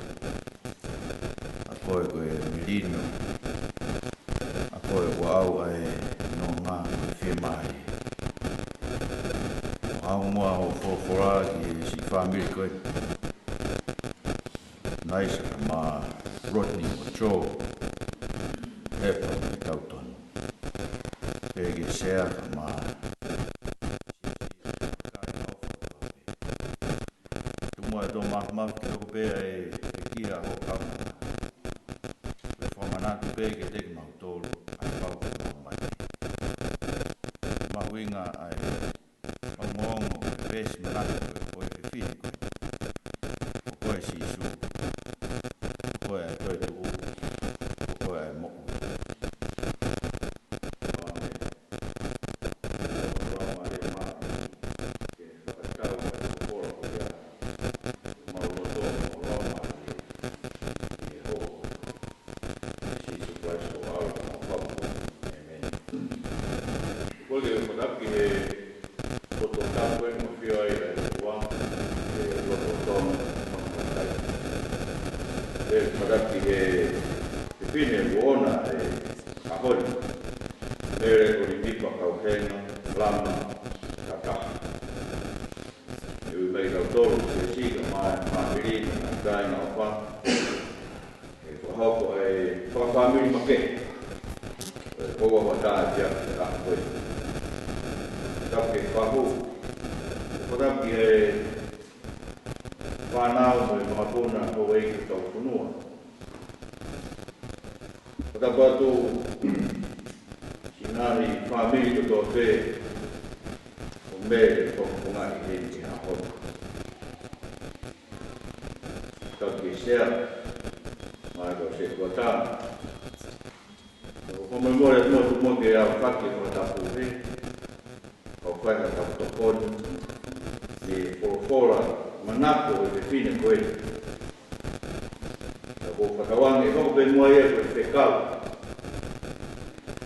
ʻA koe ko e melino. ʻA koe ʻoku ʻau ʻa e nonga mo e fiemālie. ʻOku ʻau muʻa hoʻo folofola ki he siʻi fāmili ko ē. Naisa kae ʻumaʻā Rodney mo Joe, Hepa mo Tautonu. Pea ki he sea kae ʻumaʻā Tumu ʻa e tō mafimafi ke hoko pē ʻa e pekia ʻa hoʻo kaungā. pē kiate kimautolu ʻa e fau kuo lau mai. Mahuʻinga ʻa e ongoongo ʻo e veesi manako ko ē ʻo e fefine ko ē. Ko koe Sīsū, ko koe ʻa e toetuʻu, ko koe ʻa e moʻui. Ko e fakatātā ko ē mo fio ai ʻa e ua, ʻa e loto tonu, ʻa e fakatātā. ʻE fakatātā ki he fefine ʻoku ʻoʻona ʻa e ʻaho ni, Mele ʻOlimipa Kauhenga Lama Tataha. ʻE ui mai kitautolu ki he siʻi kakai, fāmili, mo e kāinga ʻofa. ʻE fakahoko ʻa e fakafāmili makehe. ʻE kau ʻa Tataha ia ki he ʻaho ko ē. Tapu ki he fahu. Tapu ki he fānau mo e makapuna ʻo e houʻeiki ʻo hotau fonua. Tapu atu ki he ngaahi fāmili kotoa pē ʻoku mei fakafofongaʻi heni he ʻaho ni. Tapu ki he sea, mo e kau sētuata. ʻOku ou fakamolemole atu muʻa, tuku muʻa ke u fakatapu he kau fai ha tapu tokoni, mei he folofola manako ʻo e fefine ko ē. Ka ʻoku ou fakatauange ʻe hoko pē muʻa ia ko e fekau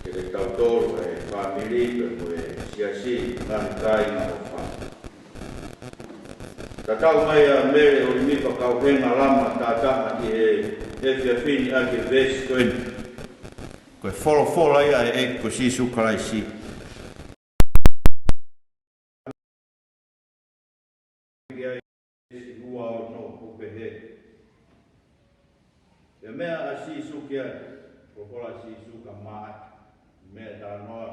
kiate kitautolu ʻa e fāmili pea mo e siasi, ngaahi kāinga ʻofa. Tatau mai ʻa Mele ʻOlimipa Kauhenga Lama Tataha ki he efiafi ni ʻaki e veesi ko eni. Ko e folofola ia ʻa e ʻEiki ko Sīsū Kalaisi. Ki ai, veesi ua ono ʻoku pehē: Pea meʻa ʻa Sīsū ki ai, folofola ʻa Sīsū ka Māʻata, meʻa talanoa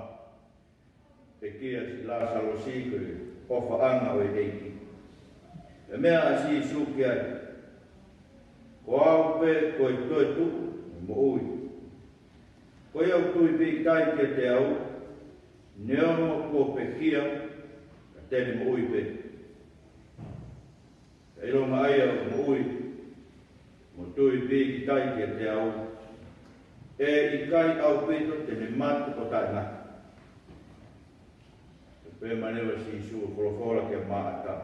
pekia siʻi Lāsalosi ko e ʻofaʻanga ʻo e ʻEiki. Pea meʻa ʻa Sīsū ki ai, Ko au pē ko e toetuʻu mo e moʻui. Ko ia ʻoku tui pīkitai kiate au, neongo kuo pekia, ka te ne moʻui pē. Ka ʻilonga ʻa ia ʻoku moʻui, mo tui pīkitai kiate au, ʻe ʻikai ʻaupito te ne mate ʻo taʻengata. Pea manava Sīsū ʻo folofola kia Māʻata.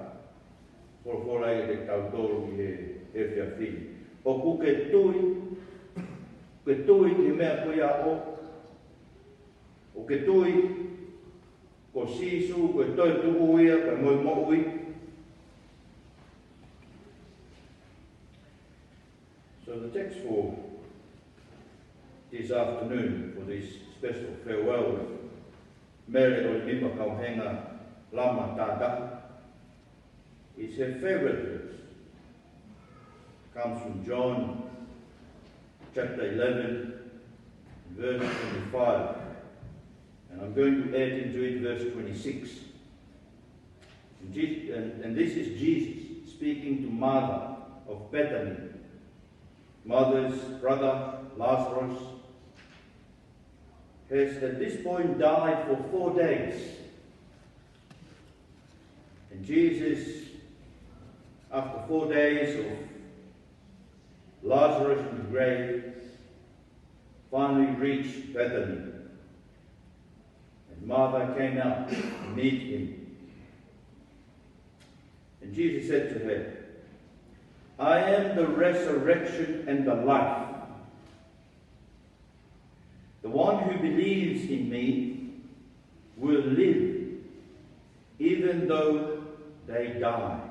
Folofola ia kiate kitautolu ʻi he efiafi ni. ʻOku ke tui, ke tui ki he meʻa ko ia ʻoku, ʻoku ke tui ko Sīsū ko e toetuʻu ia pea mo e moʻui? So the text for this afternoon, for this special farewell with Mele ʻOlimipa Kauhenga Lama Tataha, is her favorite verse. Comes from John chapter eleven, verse twenty-five. And I'm going to add into it verse twenty-six. And Je-, and, and this is Jesus speaking to Martha of Bethany. Martha's brother, Lazarus, has at this point died for four days. And Jesus, after four days of Lazarus in the grave, finally reached Bethany. And Martha came out to meet him. And Jesus said to her, "I am the resurrection and the life. The one who believes in me will live, even though they die.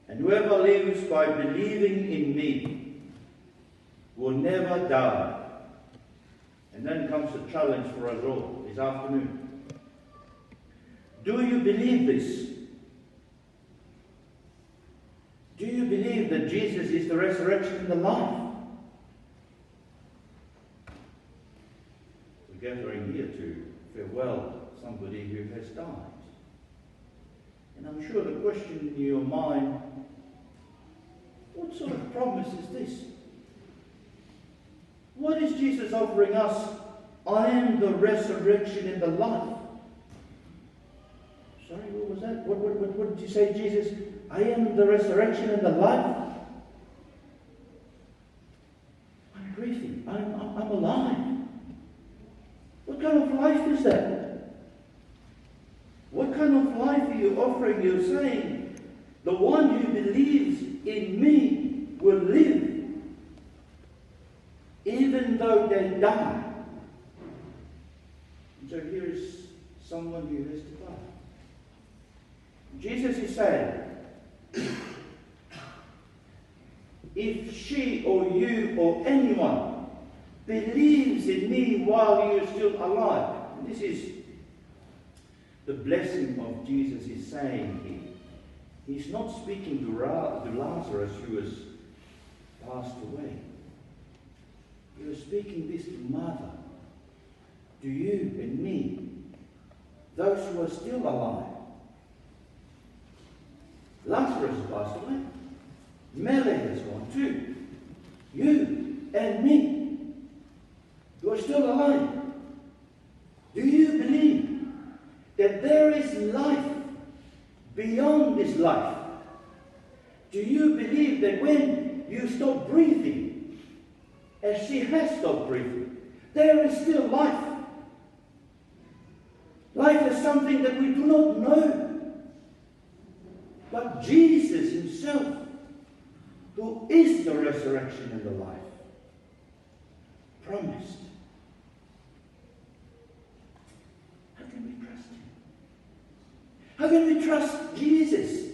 And whoever lives by believing in me will never die." And then comes the challenge for us all this afternoon. Do you believe this? Do you believe that Jesus is the resurrection and the life? We're gathering here to farewell somebody who has died. And I'm sure the question in your mind, what sort of promise is this? What is Jesus offering us? "I am the resurrection and the life." Sorry, what was that? What, what, what, what did you say, Jesus? "I am the resurrection and the life." I'm breathing. I'm, I'm, I'm alive. What kind of life is that? What kind of life are you offering? You're saying, "The one who believes in me will live, even though they die." And so here is someone who has to die. Jesus is saying, "If she or you or anyone believes in me while you're still alive," and this is the blessing of Jesus is saying here. He's not speaking to Ra-, to Lazarus who has passed away. He was speaking this to mother, to you and me, those who are still alive. Lazarus has passed away. Mele has gone too. You and me, who are still alive, do you believe that there is life beyond this life? Do you believe that when you stop breathing, as she has stopped breathing, there is still life? Life is something that we do not know. But Jesus himself, who is the resurrection and the life, promised. How can we trust him? How can we trust Jesus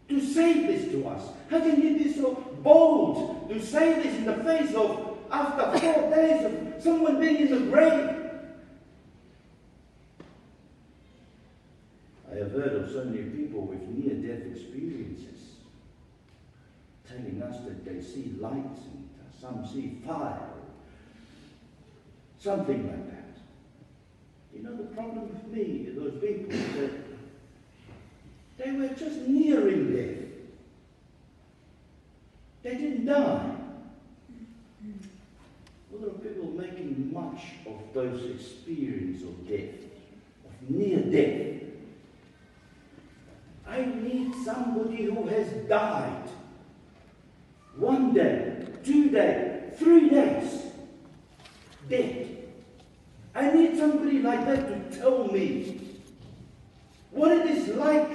to say this to us? How can he be so bold to say this in the face of, after four days of someone being in the grave? I have heard of so many people with near-death experiences telling us that they see lights and, uh, some see fire, something like that. You know, the problem with me is those people that they were just nearing death. They didn't die. A lot of people making much of those experiences of death, of near death. I need somebody who has died one day, two days, three days, dead. I need somebody like that to tell me what it is like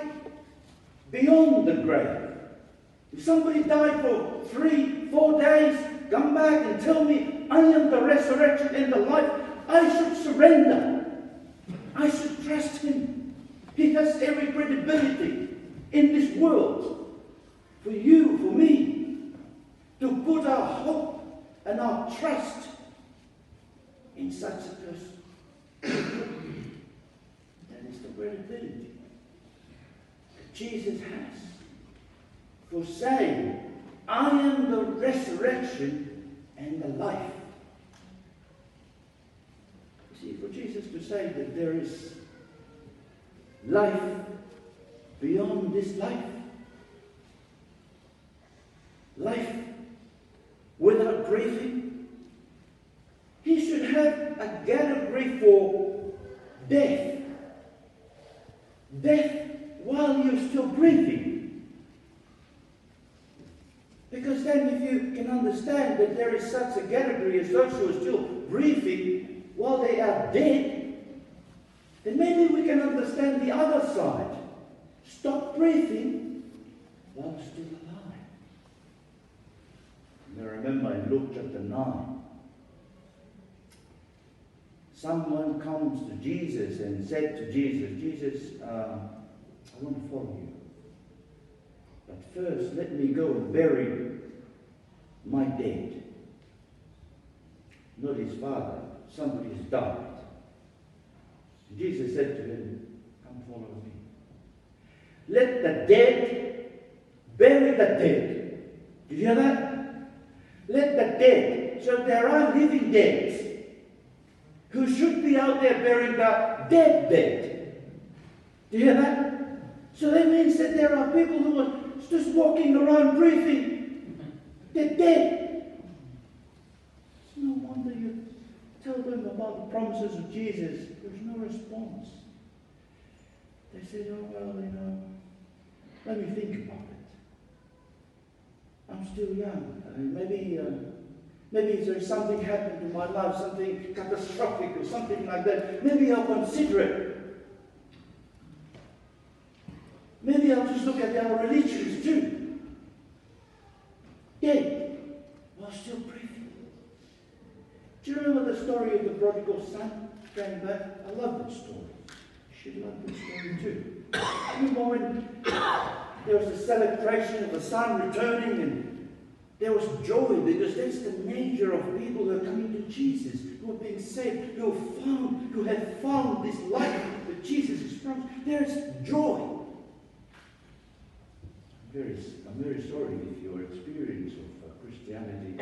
beyond the grave. If somebody died for three, four days, come back and tell me, "I am the resurrection and the life," I should surrender. I should trust him. He has every credibility in this world for you, for me, to put our hope and our trust in such a person. That is the credibility that Jesus has for saying, "I am the resurrection and the life." You see, for Jesus to say that there is life beyond this life, life without breathing, he should have a category for death. Death while you're still breathing. Because then if you can understand that there is such a category as those who are still breathing while they are dead, then maybe we can understand the other side. Stop breathing while still alive. And I remember in Luke chapter nine, someone comes to Jesus and said to Jesus, "Jesus, uh, I want to follow you. But first, let me go and bury my dead." Not his father, somebody has died. Jesus said to him, "Come follow me." Let the dead bury the dead. Did you hear that? Let the dead. So there are living dead who should be out there burying the dead dead. Do you hear that? So that means that there are people who are just walking around breathing. They're dead. It's no wonder Tell them about the promises of Jesus. There's no response. They said, "Oh, well, you know, let me think about it. I'm still young. Uh, maybe, uh, maybe there's something happened to my life, something catastrophic or something like that. Maybe I'll consider it. Maybe I'll just look at the other religions too." Yet, while still breathing. Do you remember the story of the prodigal son going back? I love that story. You should love that story too. Remember when there was a celebration of the son returning, and there was joy, because that's the nature of people who are coming to Jesus, who are being saved, who have found, who have found this life that Jesus has promised. There's joy. I'm very, I'm very sorry if your experience of, uh, Christianity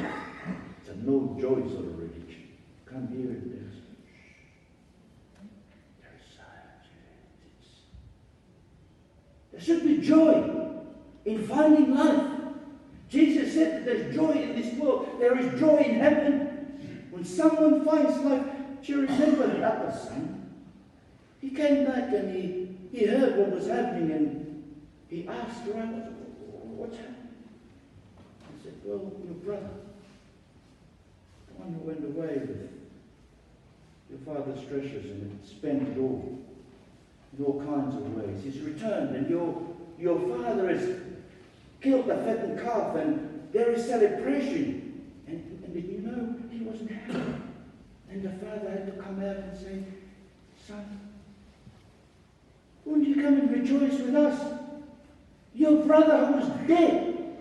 is a no joy sort of religion. Come here and there's, there's silence. There should be joy in finding life. Jesus said that there's joy in this world. There is joy in heaven. When someone finds life, do you remember the other son? He came back and he, he heard what was happening and he asked around, "What's happening?" He said, "Well, your brother, the one who went away with your father's treasures and spent it all in all kinds of ways, he's returned, and your, your father has killed the fattened calf, and there is celebration." And, and did you know he wasn't happy? And the father had to come out and say, "Son, won't you come and rejoice with us? Your brother who was dead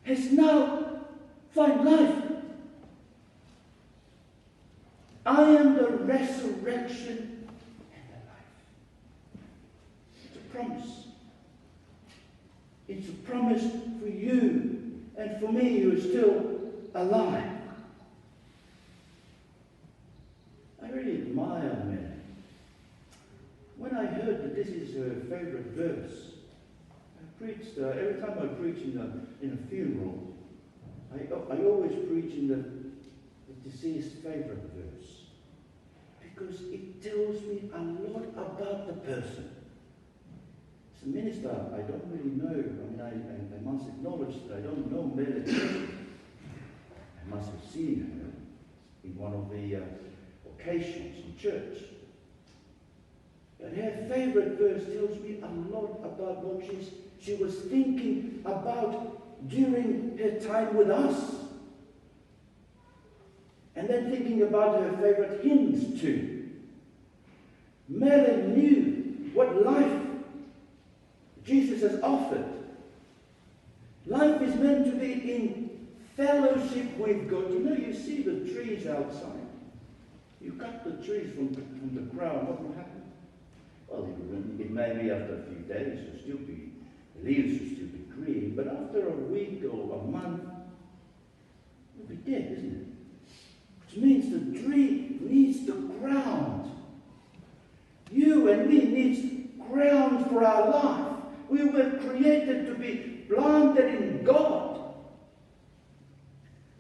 has now found life. I am the resurrection and the life." It's a promise. It's a promise for you and for me who are still alive. I really admire Mary. When I heard that this is her favorite verse, I preached, uh, every time I preach in a, in a funeral, I, I always preach in the, the deceased's favorite verse, because it tells me a lot about the person. As a minister, I don't really know. I mean, I, I, I must acknowledge that I don't know Mele. I must have seen her in one of the, uh, occasions in church. But her favorite verse tells me a lot about what she's, she was thinking about during her time with us. And then thinking about her favorite hymns too. Mele knew what life Jesus has offered. Life is meant to be in fellowship with God. You know, you see the trees outside. You cut the trees from, from the ground, what will happen? Well, it will, it may be after a few days, it'll still be, the leaves will still be green, but after a week or a month, it'll be dead, isn't it? Which means the tree needs the ground. You and me needs ground for our life. We were created to be planted in God.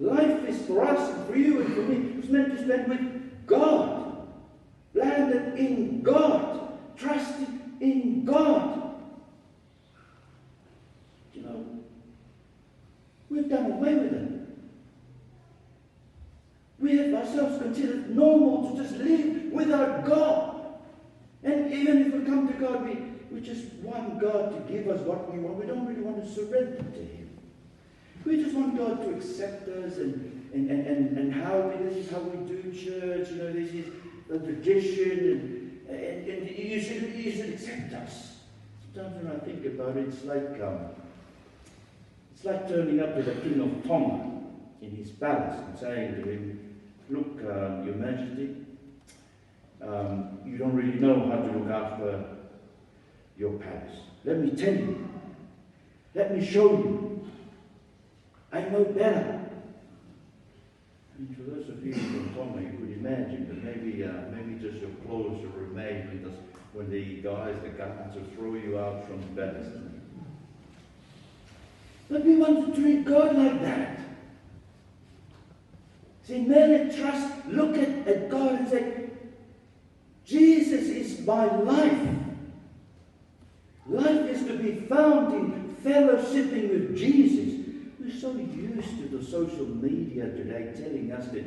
Life is for us and for you and for me. It's meant to spend with God. Planted in God. Trusted in God. You know, we've done away with it. We have ourselves considered normal to just live without God. And even if we come to God, we, we just want God to give us what we want. We don't really want to surrender to Him. We just want God to accept us and, and, and, and, and how we, this is how we do church, you know, this is the tradition, and, and, and you should, you should accept us. Sometimes when I think about it, it's like, um, it's like turning up to the King of Tonga in his palace and saying to him, "Look, um, Your Majesty, um, you don't really know how to look after your palace. Let me tell you. Let me show you. I know better." I mean, for those of you from Tonga, you could imagine that maybe, uh, maybe just your clothes will remain when the, when the guys, the guards, will throw you out from the palace. But we want to treat God like that. See, Mele just look at, at God and say, "Jesus is my life." Life is to be found in fellowshipping with Jesus. We're so used to the social media today telling us that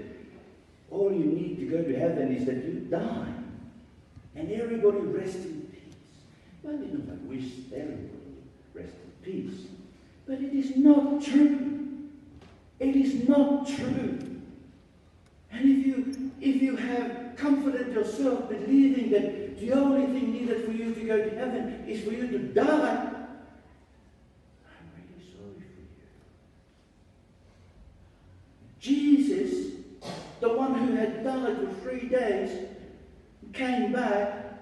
all you need to go to heaven is that you die. And everybody rest in peace. Well, you know, I wish everybody rest in peace. But it is not true. It is not true. And if you, if you have comforted yourself believing that the only thing needed for you to go to heaven is for you to die, I'm really sorry for you. Jesus, the one who had died for three days, came back.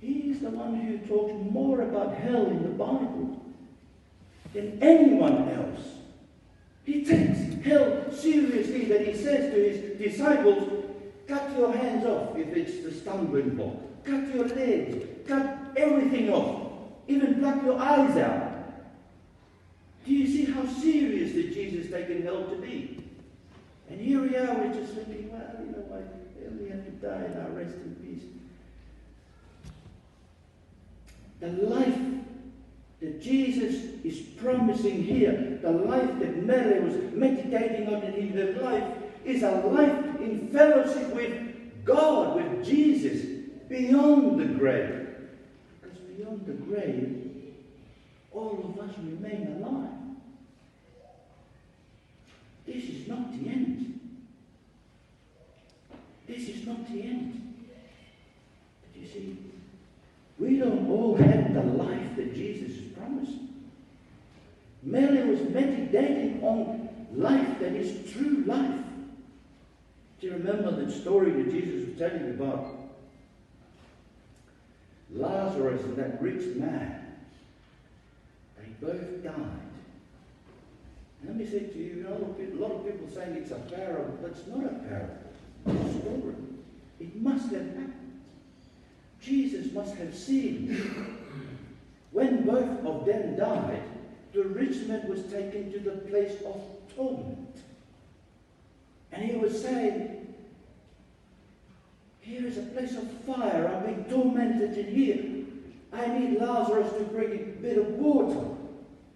He is the one who talks more about hell in the Bible than anyone else. He takes hell seriously, that he says to his disciples, "Cut your hands off if it's the stumbling block. Cut your legs, cut everything off. Even pluck your eyes out." Do you see how serious that Jesus taken hell to be? And here we are, we're just thinking, "Well, you know, I only have to die and I'll rest in peace." The life that Jesus is promising here, the life that Mele was meditating on in her life, is a life in fellowship with God, with Jesus, beyond the grave. Because beyond the grave, all of us remain alive. This is not the end. This is not the end. But you see, we don't all have the life that Jesus has promised. Mele was meditating on life that is true life. Do you remember the story that Jesus was telling about Lazarus and that rich man? They both died. Let me say to you, you know, a lot of people, a lot of people saying it's a parable. That's not a parable. It's a story. It must have happened. Jesus must have seen. When both of them died, the rich man was taken to the place of torment. And he was saying, "Here is a place of fire. I've been tormented in here. I need Lazarus to bring a bit of water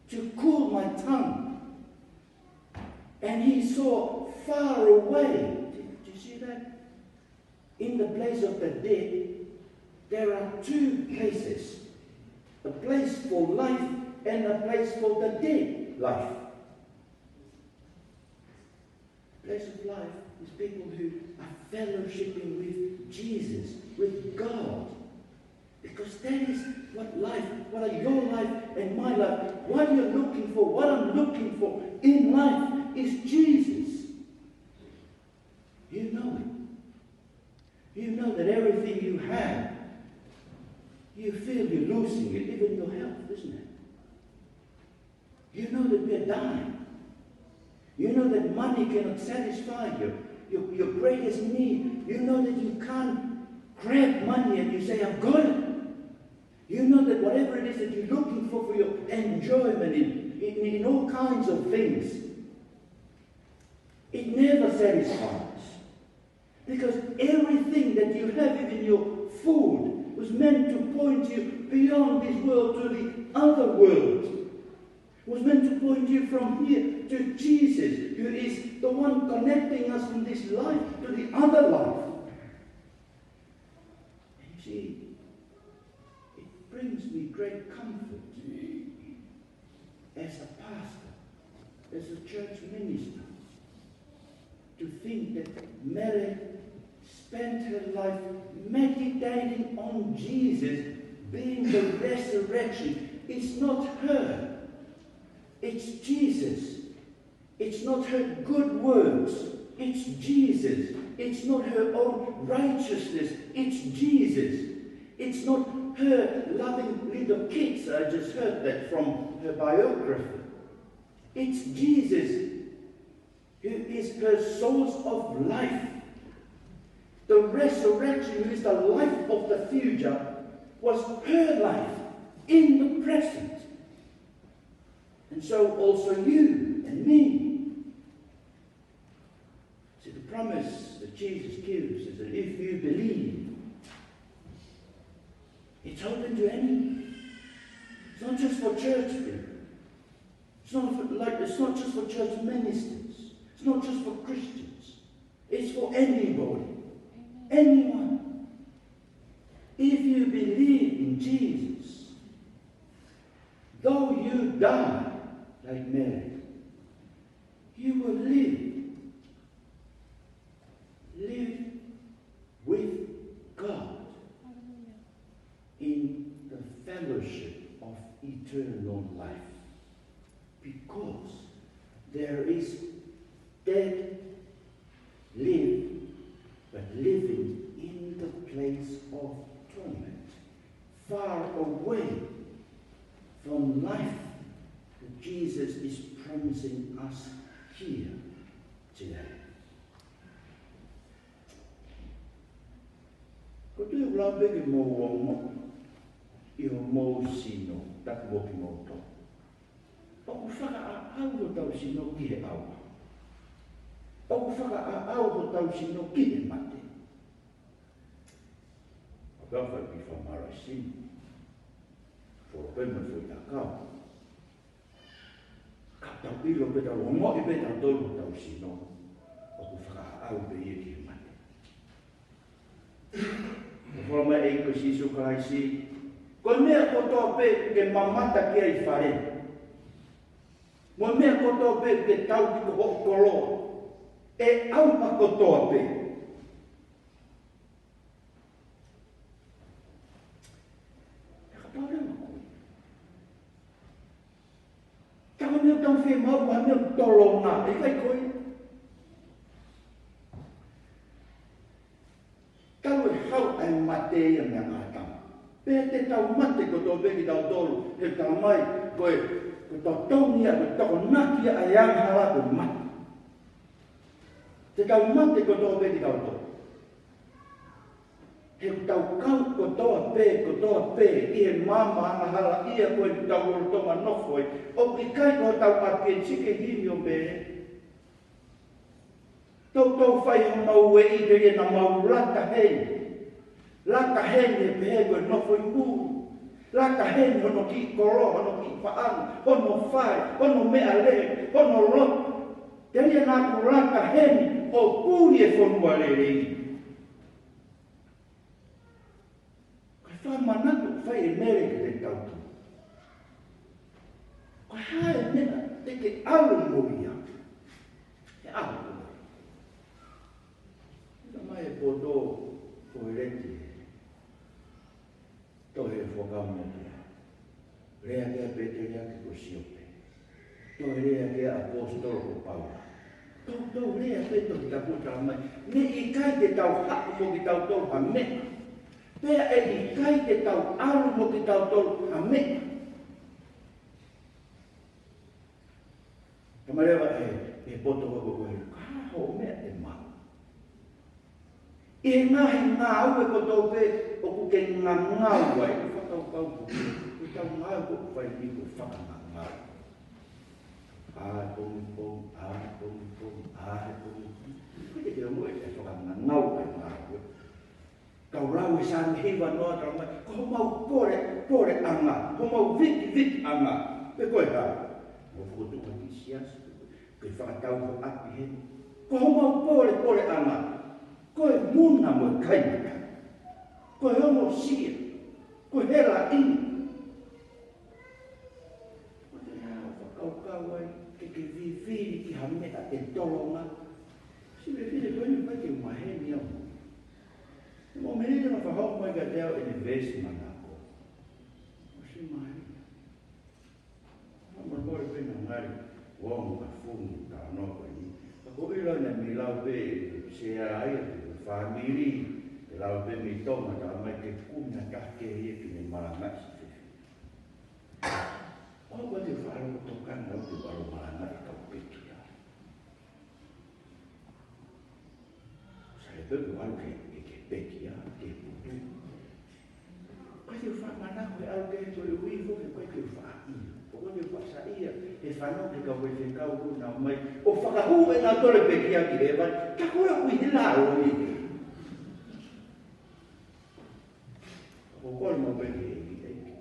to cool my tongue." And he saw far away. Did, did you see that? In the place of the dead, there are two places. A place for life and a place for the dead life. Place of life is people who are fellowshipping with Jesus, with God. Because that is what life, what are your life and my life, what you're looking for, what I'm looking for in life is Jesus. You know it. You know that everything you have, you feel you're losing it, even your health, isn't it? You know that we are dying. You know that money cannot satisfy your, your, your greatest need. You know that you can't grab money and you say, "I've got it." You know that whatever it is that you're looking for, for your enjoyment in, in, in all kinds of things, it never satisfies. Because everything that you have, even your food, was meant to point you beyond this world to the other world. Was meant to point you from here to Jesus, who is the one connecting us from this life to the other life. And you see, it brings me great comfort as a pastor, as a church minister, to think that Mele spent her life meditating on Jesus being the resurrection. It's not her. It's Jesus. It's not her good works. It's Jesus. It's not her own righteousness. It's Jesus. It's not her loving little kids. I just heard that from her biography. It's Jesus who is her source of life. The resurrection, who is the life of the future, was her life in the present. And so also you and me. It's open to anyone. It's not just for church people. It's not for, like, it's not just for church ministers. It's not just for Christians. It's for anybody. Anyone. If you believe in Jesus, though you die like Mary, you will live. Live with God in the fellowship of eternal life. Because there is dead live, but living in the place of torment, far away from life that Jesus is promising us here today. Ko e tui ʻoku lau pē ke mou ongo ʻi hoʻomou sino, taku mo kimoutolu. ʻOku fakaʻaʻau hotau sino ki he ʻauha. ʻOku fakaʻaʻau hotau sino ki he mate. ʻA pea fai ki fakamālohisino. Folo pē mo e foʻi ʻakau. Ka tau ʻilo pē, tau ongoʻi pē tautolu hotau sino ʻoku fakaʻaʻau pē ia ki he mate. ʻOku folofola mai ʻe he ʻEiki ko Sīsū Kalaisi, ko e meʻa kotoa pē ʻoku ke mamata ki ai, fale, mo e meʻa kotoa pē ʻoku ke tauhi ko hoʻo koloa, ʻe ʻauha kotoa pē. Ka pau leva ko ia. Talu e meʻa ʻoku tau fiemaʻu, ʻa e meʻa ʻoku tolonga, ʻikai ko ia? Talu e hau ʻa e mate ia meia ʻĀtama. Pea te tau mate kotoa pē kitautolu, he talamai, ko e, ko e totongi ia, ko e tokonaki ia ʻa e angahala ko e mate. Te tau mate kotoa pē kitautolu. He ʻoku tau kau kotoa pē, kotoa pē, ʻi he maama angahala ia ko ē ʻoku tau lolotonga nofo ai. ʻOku ʻikai ko hotau ʻapi eni, sio ki he himi ʻo Mele. Toutou fai homau ueʻi, telia naʻa mau lata heni. Lata heni he pehē ko e nofo ʻi muli. Lata heni hono kiʻi koloa, hono kiʻi paʻanga, hono fale, hono meʻalele, hono lotu. Telia naʻa ku lata heni ʻo puli e fonua lelei. Ko e fakamanatu ʻoku fai ʻe Mele kiate kitautolu. Ko e hā e meʻa te ke ʻalu mo ia he ʻaho ko ē? Talamai ʻe he poto ko ē leti, tohi Fuakava Motuʻa. Lea ki ai ʻa Pēteliake ko Siope. Toe lea ki ai ʻa e ʻaposetolo ko Paula. Toutou lea pē Tohi Tapu ʻo talamai, naʻe ʻikai te tau haʻu mo kitautolu ha meʻa. Pea ʻe ʻikai te tau ʻalu mo kitautolu ha meʻa. Talamai leva ʻe he, ʻe he poto ko ē, ko e hā hoʻo meʻa ʻe maʻu? ʻI he ngaahi ngāue kotoa pē ʻoku ke ngangau ai, ʻoku fakakaukau ko ē, ko ʻetau ngāue ʻoku fai ni ko e fakangangau. ʻĀ he pongipongi, ʻā he pongipongi, ʻā he pongipongi. Ko e te ke ongoʻi e fakangangau ʻa e ngāue. Kau lau e Saame hiva noa, talamai, ko homau pole, poleʻanga, homau vikiviki ʻanga. Pe ko e hā? Mau fokotuʻu ha kiʻi siasi, pe ko e fakatau ho ʻapi heni. Ko homau pole, poleʻanga. Ko e muna mo e kai makai. Ko e ongosia. Ko e helaʻia. Ko e hā hoʻo fakakaukau ai ke ke fifili ki ha meʻa ʻe tolonga? Siʻi fefine ko eni ʻikai ke u maheni au. Mo e miniti naʻe fakahoko mai kiate au ʻene veesi manako. ʻOsi maheni. Naʻa mo mole pē naʻa ngali ongo ka fungi talanoa ko eni. Ka ko e ʻilo naʻe mei lau pē ʻe he sea ia ki he fāmili, ʻe lau pē mei Tonga, talamai ke kumi ha taha kehe ia ke ne malangaʻi siʻi fefine. ʻOku ʻikai te u faʻa ʻalu ʻo tokanga au ke u ʻalu ʻo malangaʻi e kau pekia. Sai pē ke u ʻalu ke, ke, ke pekia, ke putu. ʻIkai te u faʻa manako he ʻalu kehe, ko e ʻuhi foki ʻoku ʻikai te u faʻa ʻilo. ʻOku ʻikai te u faʻa saiʻia he fanongo ki he kau faifekau ʻoku nau ō mai ʻo fakahū ʻenau tole pekia ki hēvani. Ka ko e ʻuhi he lalo ni. Ko e kole maʻu pē ki he ʻEiki, ʻEiki,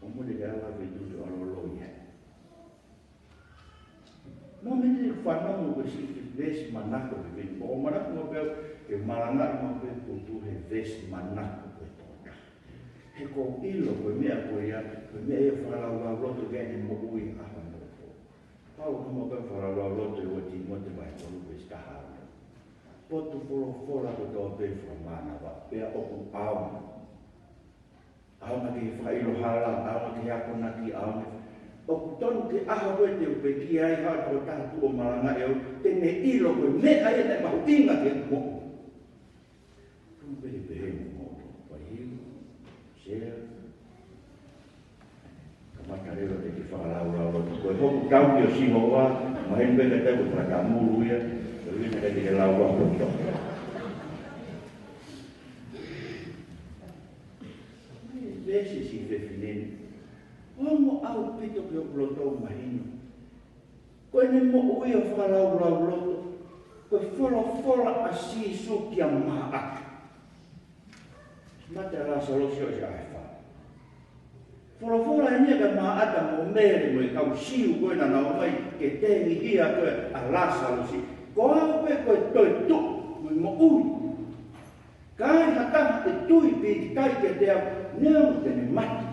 ʻoua te ke ala feituʻu ke ʻalu loi ai. Mo mene fanongo ko e siʻi veesi manako pē pē. ʻOku ou manako maʻu pē ke malangaʻi maʻu pē putu he veesi manako ko e tōta. He ʻoku ou ʻilo ko e meʻa ko ia, ko e meʻa ia fakalaulauloto ki ai ʻene moʻui ʻaho mo e pō. Pau ka maʻu pē fakalaulauloto ʻi he ua Tīmote vahe tolu veesi taha ono. Potu folofola kotoa pē fakamānava, pea ʻoku ʻaonga. ʻAonga ki he fakaʻilo hala, ʻaonga ki he akonaki, ʻaonga. ʻOku tonu ke ʻaho ko ē te u pekia ai, haʻu ha tokotaha tuʻu ʻo malangaʻi au, te ne ʻilo ko e meʻa ia naʻe mahuʻinga ki heʻeku moʻui. Tonu pē ke pehē mo moto, pai hiu, sea. Kamata leva ke ke fakalaulauloto. Ko e hoku tauhi ʻo Sihova, mahino pē ka tau ko e fakatamulu ia, ko ia naʻe ʻikai ke laulauloto. Veesi siʻi fefine ni. Ongo ʻaupito ki hoku loto mahino. Ko ʻene moʻui ʻo fakalaulauloto. Ko e folofola ʻa Sīsū kia Maʻata. Mate ʻa Lāsalosi ʻo ʻi he ʻaho ʻe fā. Folofola eni ia kia Maʻata mo Mele mo e kau Siu ko ē naʻa nau ō mai ke tengihia ko ē ʻa Lāsalosi. Ko au pē ko e toetuʻu mo e moʻui. Ka ai ha taha ʻe tui pīkitai kiate au, neongo te ne mate,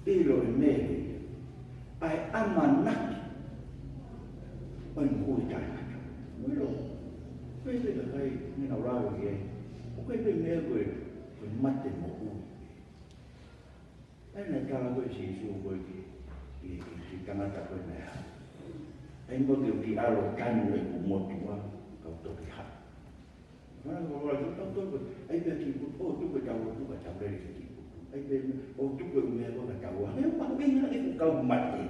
ʻilo ʻe Mele ʻa e ʻamanaki ʻo e moʻui taʻengata. Mou ʻilo, pehē pē kakai, meʻa naʻa ku lave ki ai, ʻoku ʻikai pē meʻa ko e, ko e mate moʻui. ʻA ia naʻe tala ko ē ʻe Sīsū ko ē ki, ki, ki, ki he tangata ko ē naʻe haʻu. ʻAi mo ke u kiʻi ʻalu ʻo tanu ʻeku motuʻa, kau toki haʻu. Mana ko ora tu tau tau ko, ʻai pē kiʻi putu, ʻo tuku ʻetau lotu ka tau lele ki he kiʻi putu. ʻAi pē, ʻo tuku e meʻa ko ē ka tau ō. He mahuʻinga ʻeku kau mate.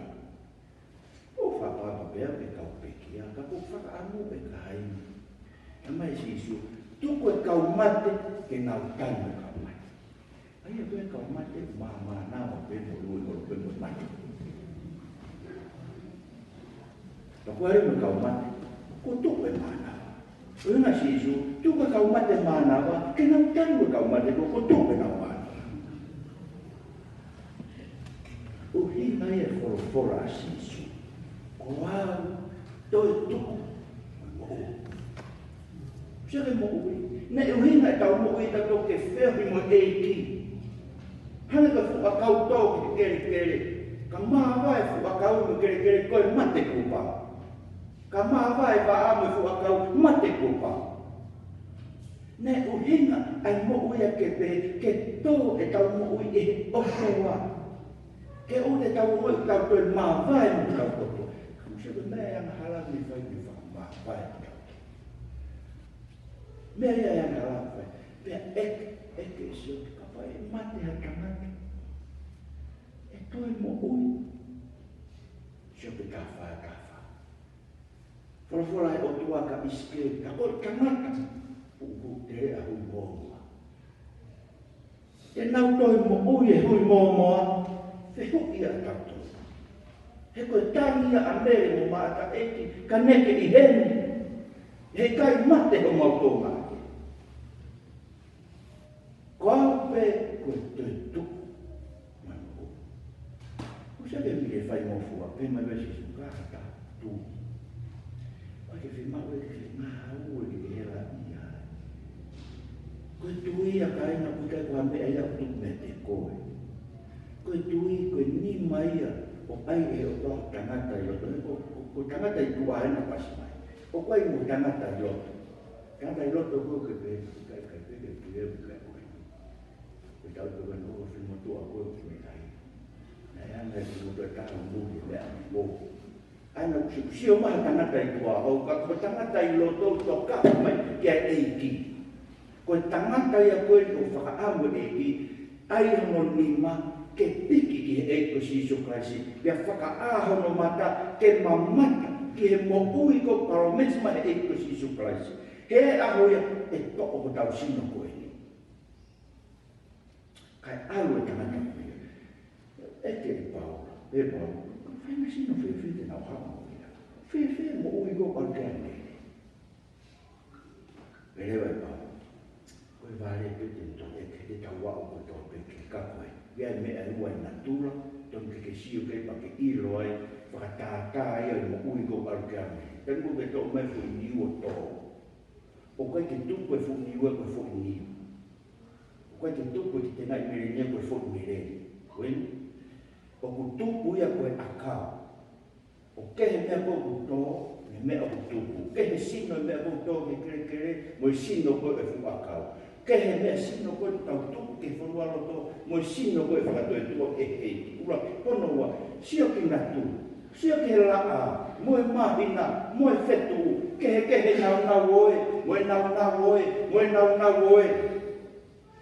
ʻOku ou fakapapau pē au ke kau pekia, ka ʻoku ou fakaʻamu ʻe kāinga. Talamai ʻe Sīsū, tuku e kau mate ke nau tanu e kau mate. ʻAi pē kau mate, māmānava pē mo lue mo pē mo mate. Ka ko e ʻai mo e kau mate, kuo tuku e mānava. ʻUhinga ʻa Sīsū, tuku e kau mate mānava, ke nau tanu e kau mate ko ē kuo tuku ʻenau mānava. ʻUhinga ia e folofola ʻa Sīsū. Ko au, toetuʻu, moʻui. Sio ki he moʻui. Naʻe ʻuhinga ʻetau moʻui ʻatautolu ke feohi mo e ʻEiki. Hangē ko e fuʻu ʻakau tō ki he kelekele. Ka māvae e fuʻu ʻakau mo e kelekele ko e mate kuo pau. Ka māvae e vaʻa mo e fuʻu ʻakau mate kuo pau. Naʻe ʻuhinga ʻa e moʻui ʻa ke pē, ke tō ʻetau moʻui ʻe he ʻOtua. Ke ʻoua te tau moʻui tau toe māvae mo tau kotoa. Ka mou sio ki he meʻa ʻe angahala ke fai ke fakamāvae ʻetau. Meʻa ia ʻe angahala ke fai. Pea ʻeke, ʻeke ʻe Sīsū kapau ʻe mate ha tangata, ʻe toe moʻui? Sio ki he taha fā, taha fā. Folofola ʻa e ʻOtua kia ʻIsikeli, ka ko e tangata, puʻupuʻu teleʻa hui mōmoa. Te nau toe moʻui e hui mōmoa, fehuʻi ʻatautolu. He ko e tangi ia ʻa Mele mo Maʻata, ʻEiki, ka ne ke ʻi heni, heʻikai mate homau toʻonga. Ko au pē ko e toetuʻu mo e moʻui. ʻOku sai ke mile fai mo fua, pehē mai ʻe Sīsū ka ha taha tui. ʻOku ʻikai ke fiemaʻu ʻe ke ngāue ke ke hela ia. Ko e tui ʻa kāinga ʻoku ʻikai ko ha meʻa ia ʻoku tuku meiate koe. Ko e tui, ko e nima ia ʻoku ʻai ʻe he ʻOtua tangata ʻi loto, ko, ko, ko tangata ʻi tuʻa ena pasi mai. ʻOku ʻai mo tangata ʻi loto. Tangata ʻi loto ko ē ke pehē, ʻikai, ʻikai, ʻikai, ʻikai, ʻikai, ʻikai, ʻikai. Ko e tau ko ē naʻe ʻosi mo tuʻa ko ē ki meʻa ai. Naʻe anga e mo tuʻa taha mo ki meʻa mo. ʻAi naʻa ku sio, sio mai ha tangata ʻi tuʻa, ʻo ka ko e tangata ʻi loto ʻoku toka mai ki he ʻEiki. Ko e tangata ia ko ē ʻoku fakaʻamu e ʻEiki, ʻai hono nima ke piki ki he ʻEiki ko Sīsū Kalaisi. Pea fakaʻā hono mata ke mamata ki he moʻui ʻoku palōmesi mai he ʻEiki ko Sīsū Kalaisi. He ʻaho ia ʻe toʻo hotau sino ko eni. Kae ʻalu e tangata ko ia. ʻEke ʻe Paula, ʻe Paula, fai mai sino fēfē te nau haʻu mo ia. Fēfē moʻui ʻoku ʻalu ki ai e mele. Pea leva ʻe Paula, ko e vale pē te ne toʻo ʻe he tau aʻu ko e toʻo pē ke ka ko e. ʻI ai e meʻa ʻe ua ʻi natula, tonu ke ke sio ki ai pea ke ʻilo ai, fakatātā ai ʻa e moʻui ʻoku ʻalu ki ai. Taimi ko ē ke toʻo mai e foʻi niu ʻo toʻo, ʻoku ʻikai ke tupu e foʻi niu ia ko e foʻi niu. ʻOku ʻikai ke tupu e kitengaʻi melenia ko e foʻi meleni. Ko eni, ʻoku tupu ia ko e ʻakau. ʻOku kehe e meʻa ko ē ʻoku tō, mo e meʻa ʻoku tupu. Kehe e sino e meʻa ko ē ʻoku tō ki he kelekele, mo e sino ko ē ʻo e fuʻu ʻakau. Kehe e meʻa sino ko ē ʻoku tau tupu ki he fonualoto, mo e sino ko ē ʻoku fakatoetuʻu ki he ʻEiki. ʻUluaki. Hono ua, sio ki natula. Sio ki he laʻā, mo e māhina, mo e fetuʻu. Kehekehe e nāunau ʻo ē, mo e nāunau ʻo ē, mo e nāunau ʻo ē.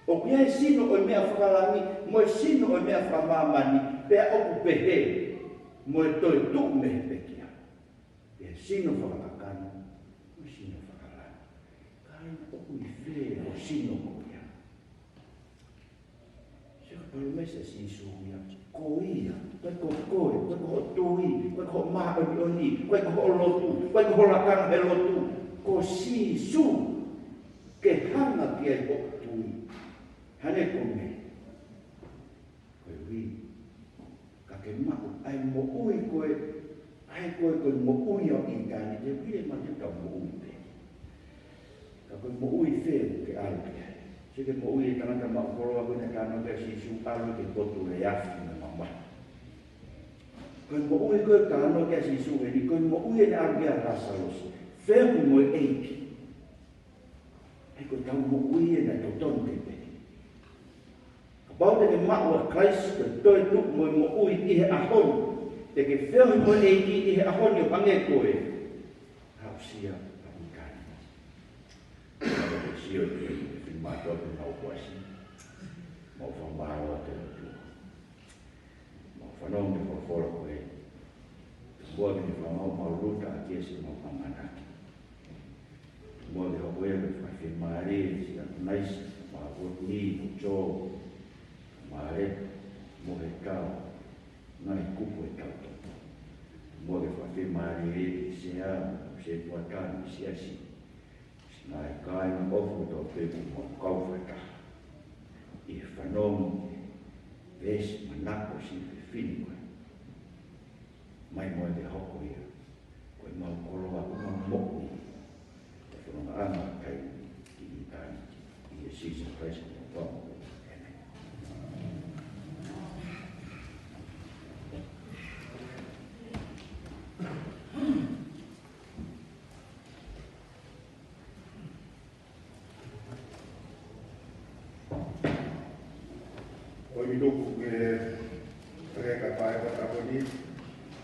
ʻOku ʻi ai e sino ʻo e meʻa fakalangi, mo e sino ʻo e meʻa fakamāmani, pea ʻoku pehē mo e toetuʻu mei he pekia. Pea sino fakakakano, mo e sino fakalangi. Kāinga, ʻoku ʻi fē hoʻo sino ko ia? Sio ki he palōmesi ʻa Sīsū ia. Ko ia, ko e ko koe, ko e ko hoʻo tui, ko e ko hoʻo māʻoniʻoni, ko e ko hoʻo lotu, ko e ko hoʻo lakanga he lotu. Ko Sīsū, ke hanga ki ai hoʻo tui. Hangē ko e meʻa ko e ui. Ka ke maʻu ʻa e moʻui ko ē, ʻa e ko ē ko e moʻui ʻo ʻitāniti, ʻoku ʻikai ke tau moʻui pē. Ka ko e moʻui fē ʻoku ke ʻalu ki ai? Sio ki he moʻui ʻa e tangata maʻu koloa ko ē naʻe talanoa ki ai ʻa Sīsū, ʻalu ki he potu ʻo e afi mo e mamahi. Ko e moʻui ko ē naʻe talanoa ki ai ʻa Sīsū heni, ko e moʻui ʻa ē naʻe ʻalu ki ai ʻa Lāsalosi. Feohi mo e ʻEiki. ʻA ia ko ʻetau moʻui ʻe naʻe totonu ke pehē. Kapau te ke maʻu ʻa Kalaisi ko e toetuʻu mo e moʻui ʻi he ʻaho ni, te ke feohi mo e ʻEiki ʻi he ʻaho ni ʻo hangē ko e aʻusia ʻa ʻitāniti. Mau sio ki he finemātuʻa pea mau kuasi. Mau fakamālō atu ki he ʻOtua. Mau fanongo ki he folofola ko ē. Muʻa ke ne fakamaau mau luta ʻaki ʻa siʻemau ʻamanaki. Muʻa ke hoko ia ko e fakafiemālie ʻa Siakunaisi, mo Kotini, mo Joe, mo Male, mo Hetau, ngaahi kupu ʻe tautolu. Muʻa ke fakafiemālie ʻa e Sea, mo e Sea Tuatani, Siasi, ngaahi kāinga ʻofa ʻoku tau pehē kuo mau kau fakataha ʻi he fanongo ki he veesi manako siʻi fefine ko ē. Mai muʻa ke hoko ia ko ʻemau koloa, ko ʻemau moʻui, ko e fononga ʻa e taimi ki ʻitāniti. ʻIa Sīsū Kalaisi ko homau Fakamoʻui. ʻĒmeni. Ko e tuku ke, ke ka pae ko e tapu ni,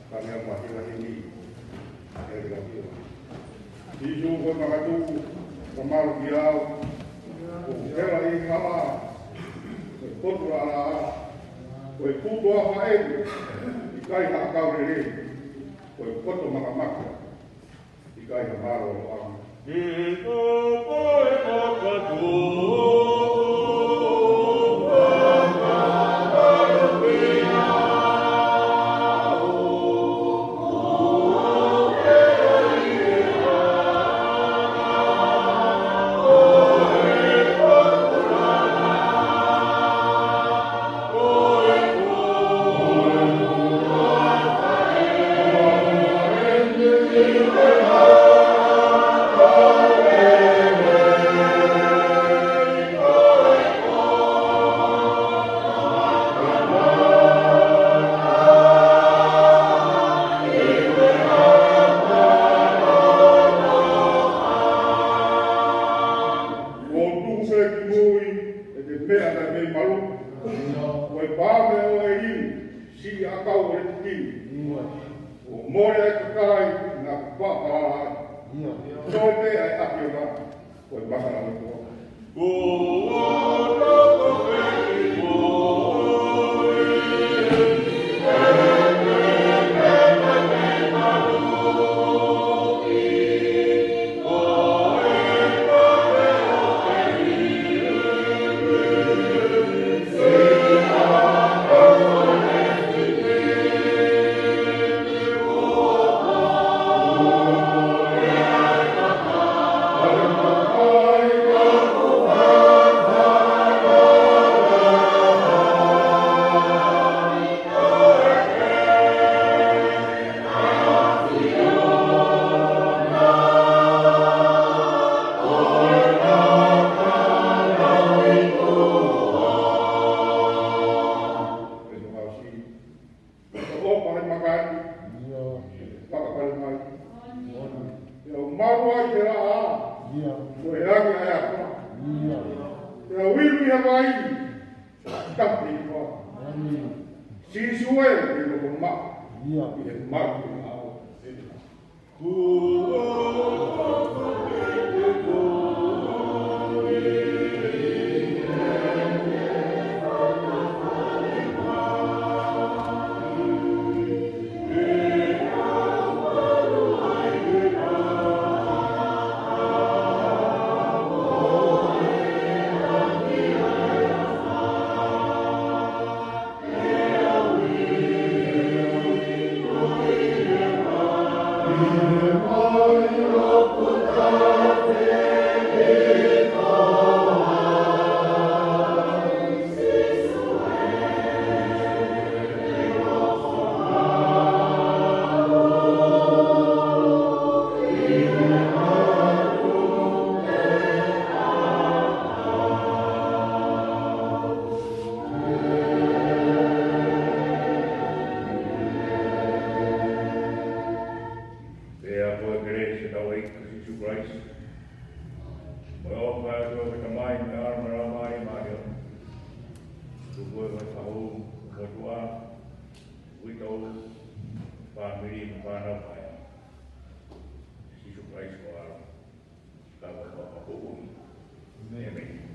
ka mea ma ki lahi ni, ke ka ki. Sīsū ko e makatuʻu, ka malu ki au, ko hela ʻi hala, ko e potu lalaʻā, ko e putu ʻa faʻē, ʻikai ha ʻakau lelei, ko e poto makamaka. ʻIkai ha mālōlōʻanga. Kuo tuku pē ki mui ʻete meʻa naʻe mei malu. Ko e pā meʻa ʻo e ʻEiki, siʻi ʻakau ʻo e tiki. Kuo mole ʻa e kakai naʻa ku pāpala ai. Ko e pē ʻa e ʻAfiona, ko e maka ʻo e koa. Kai, ʻio, fakapale mai. ʻIo. Pea u malu ai he laʻā, ʻio, ko e langi ʻa e ʻapi. ʻIo. Pea u inu ʻi he vai, tapu ʻi he koa. ʻIo. Sīsū ē, ke loko maʻu, ʻio, ʻi he malu ʻi he ʻao. Pea ko e kelesi ʻa hotau ʻEiki ko Sīsū Kalaisi, mo e ʻofa ʻa e ʻOtua ko e Tamai, mo e ʻAlo mo e Laumālie Māʻoniʻoni, tuku ʻi he fakahū ʻo e ʻOtua, ʻi hotau fāmili mo e fānau paea. Sīsū Kalaisi ko e ʻAlo, ka ko e Fakamoʻui. ʻĒmeni.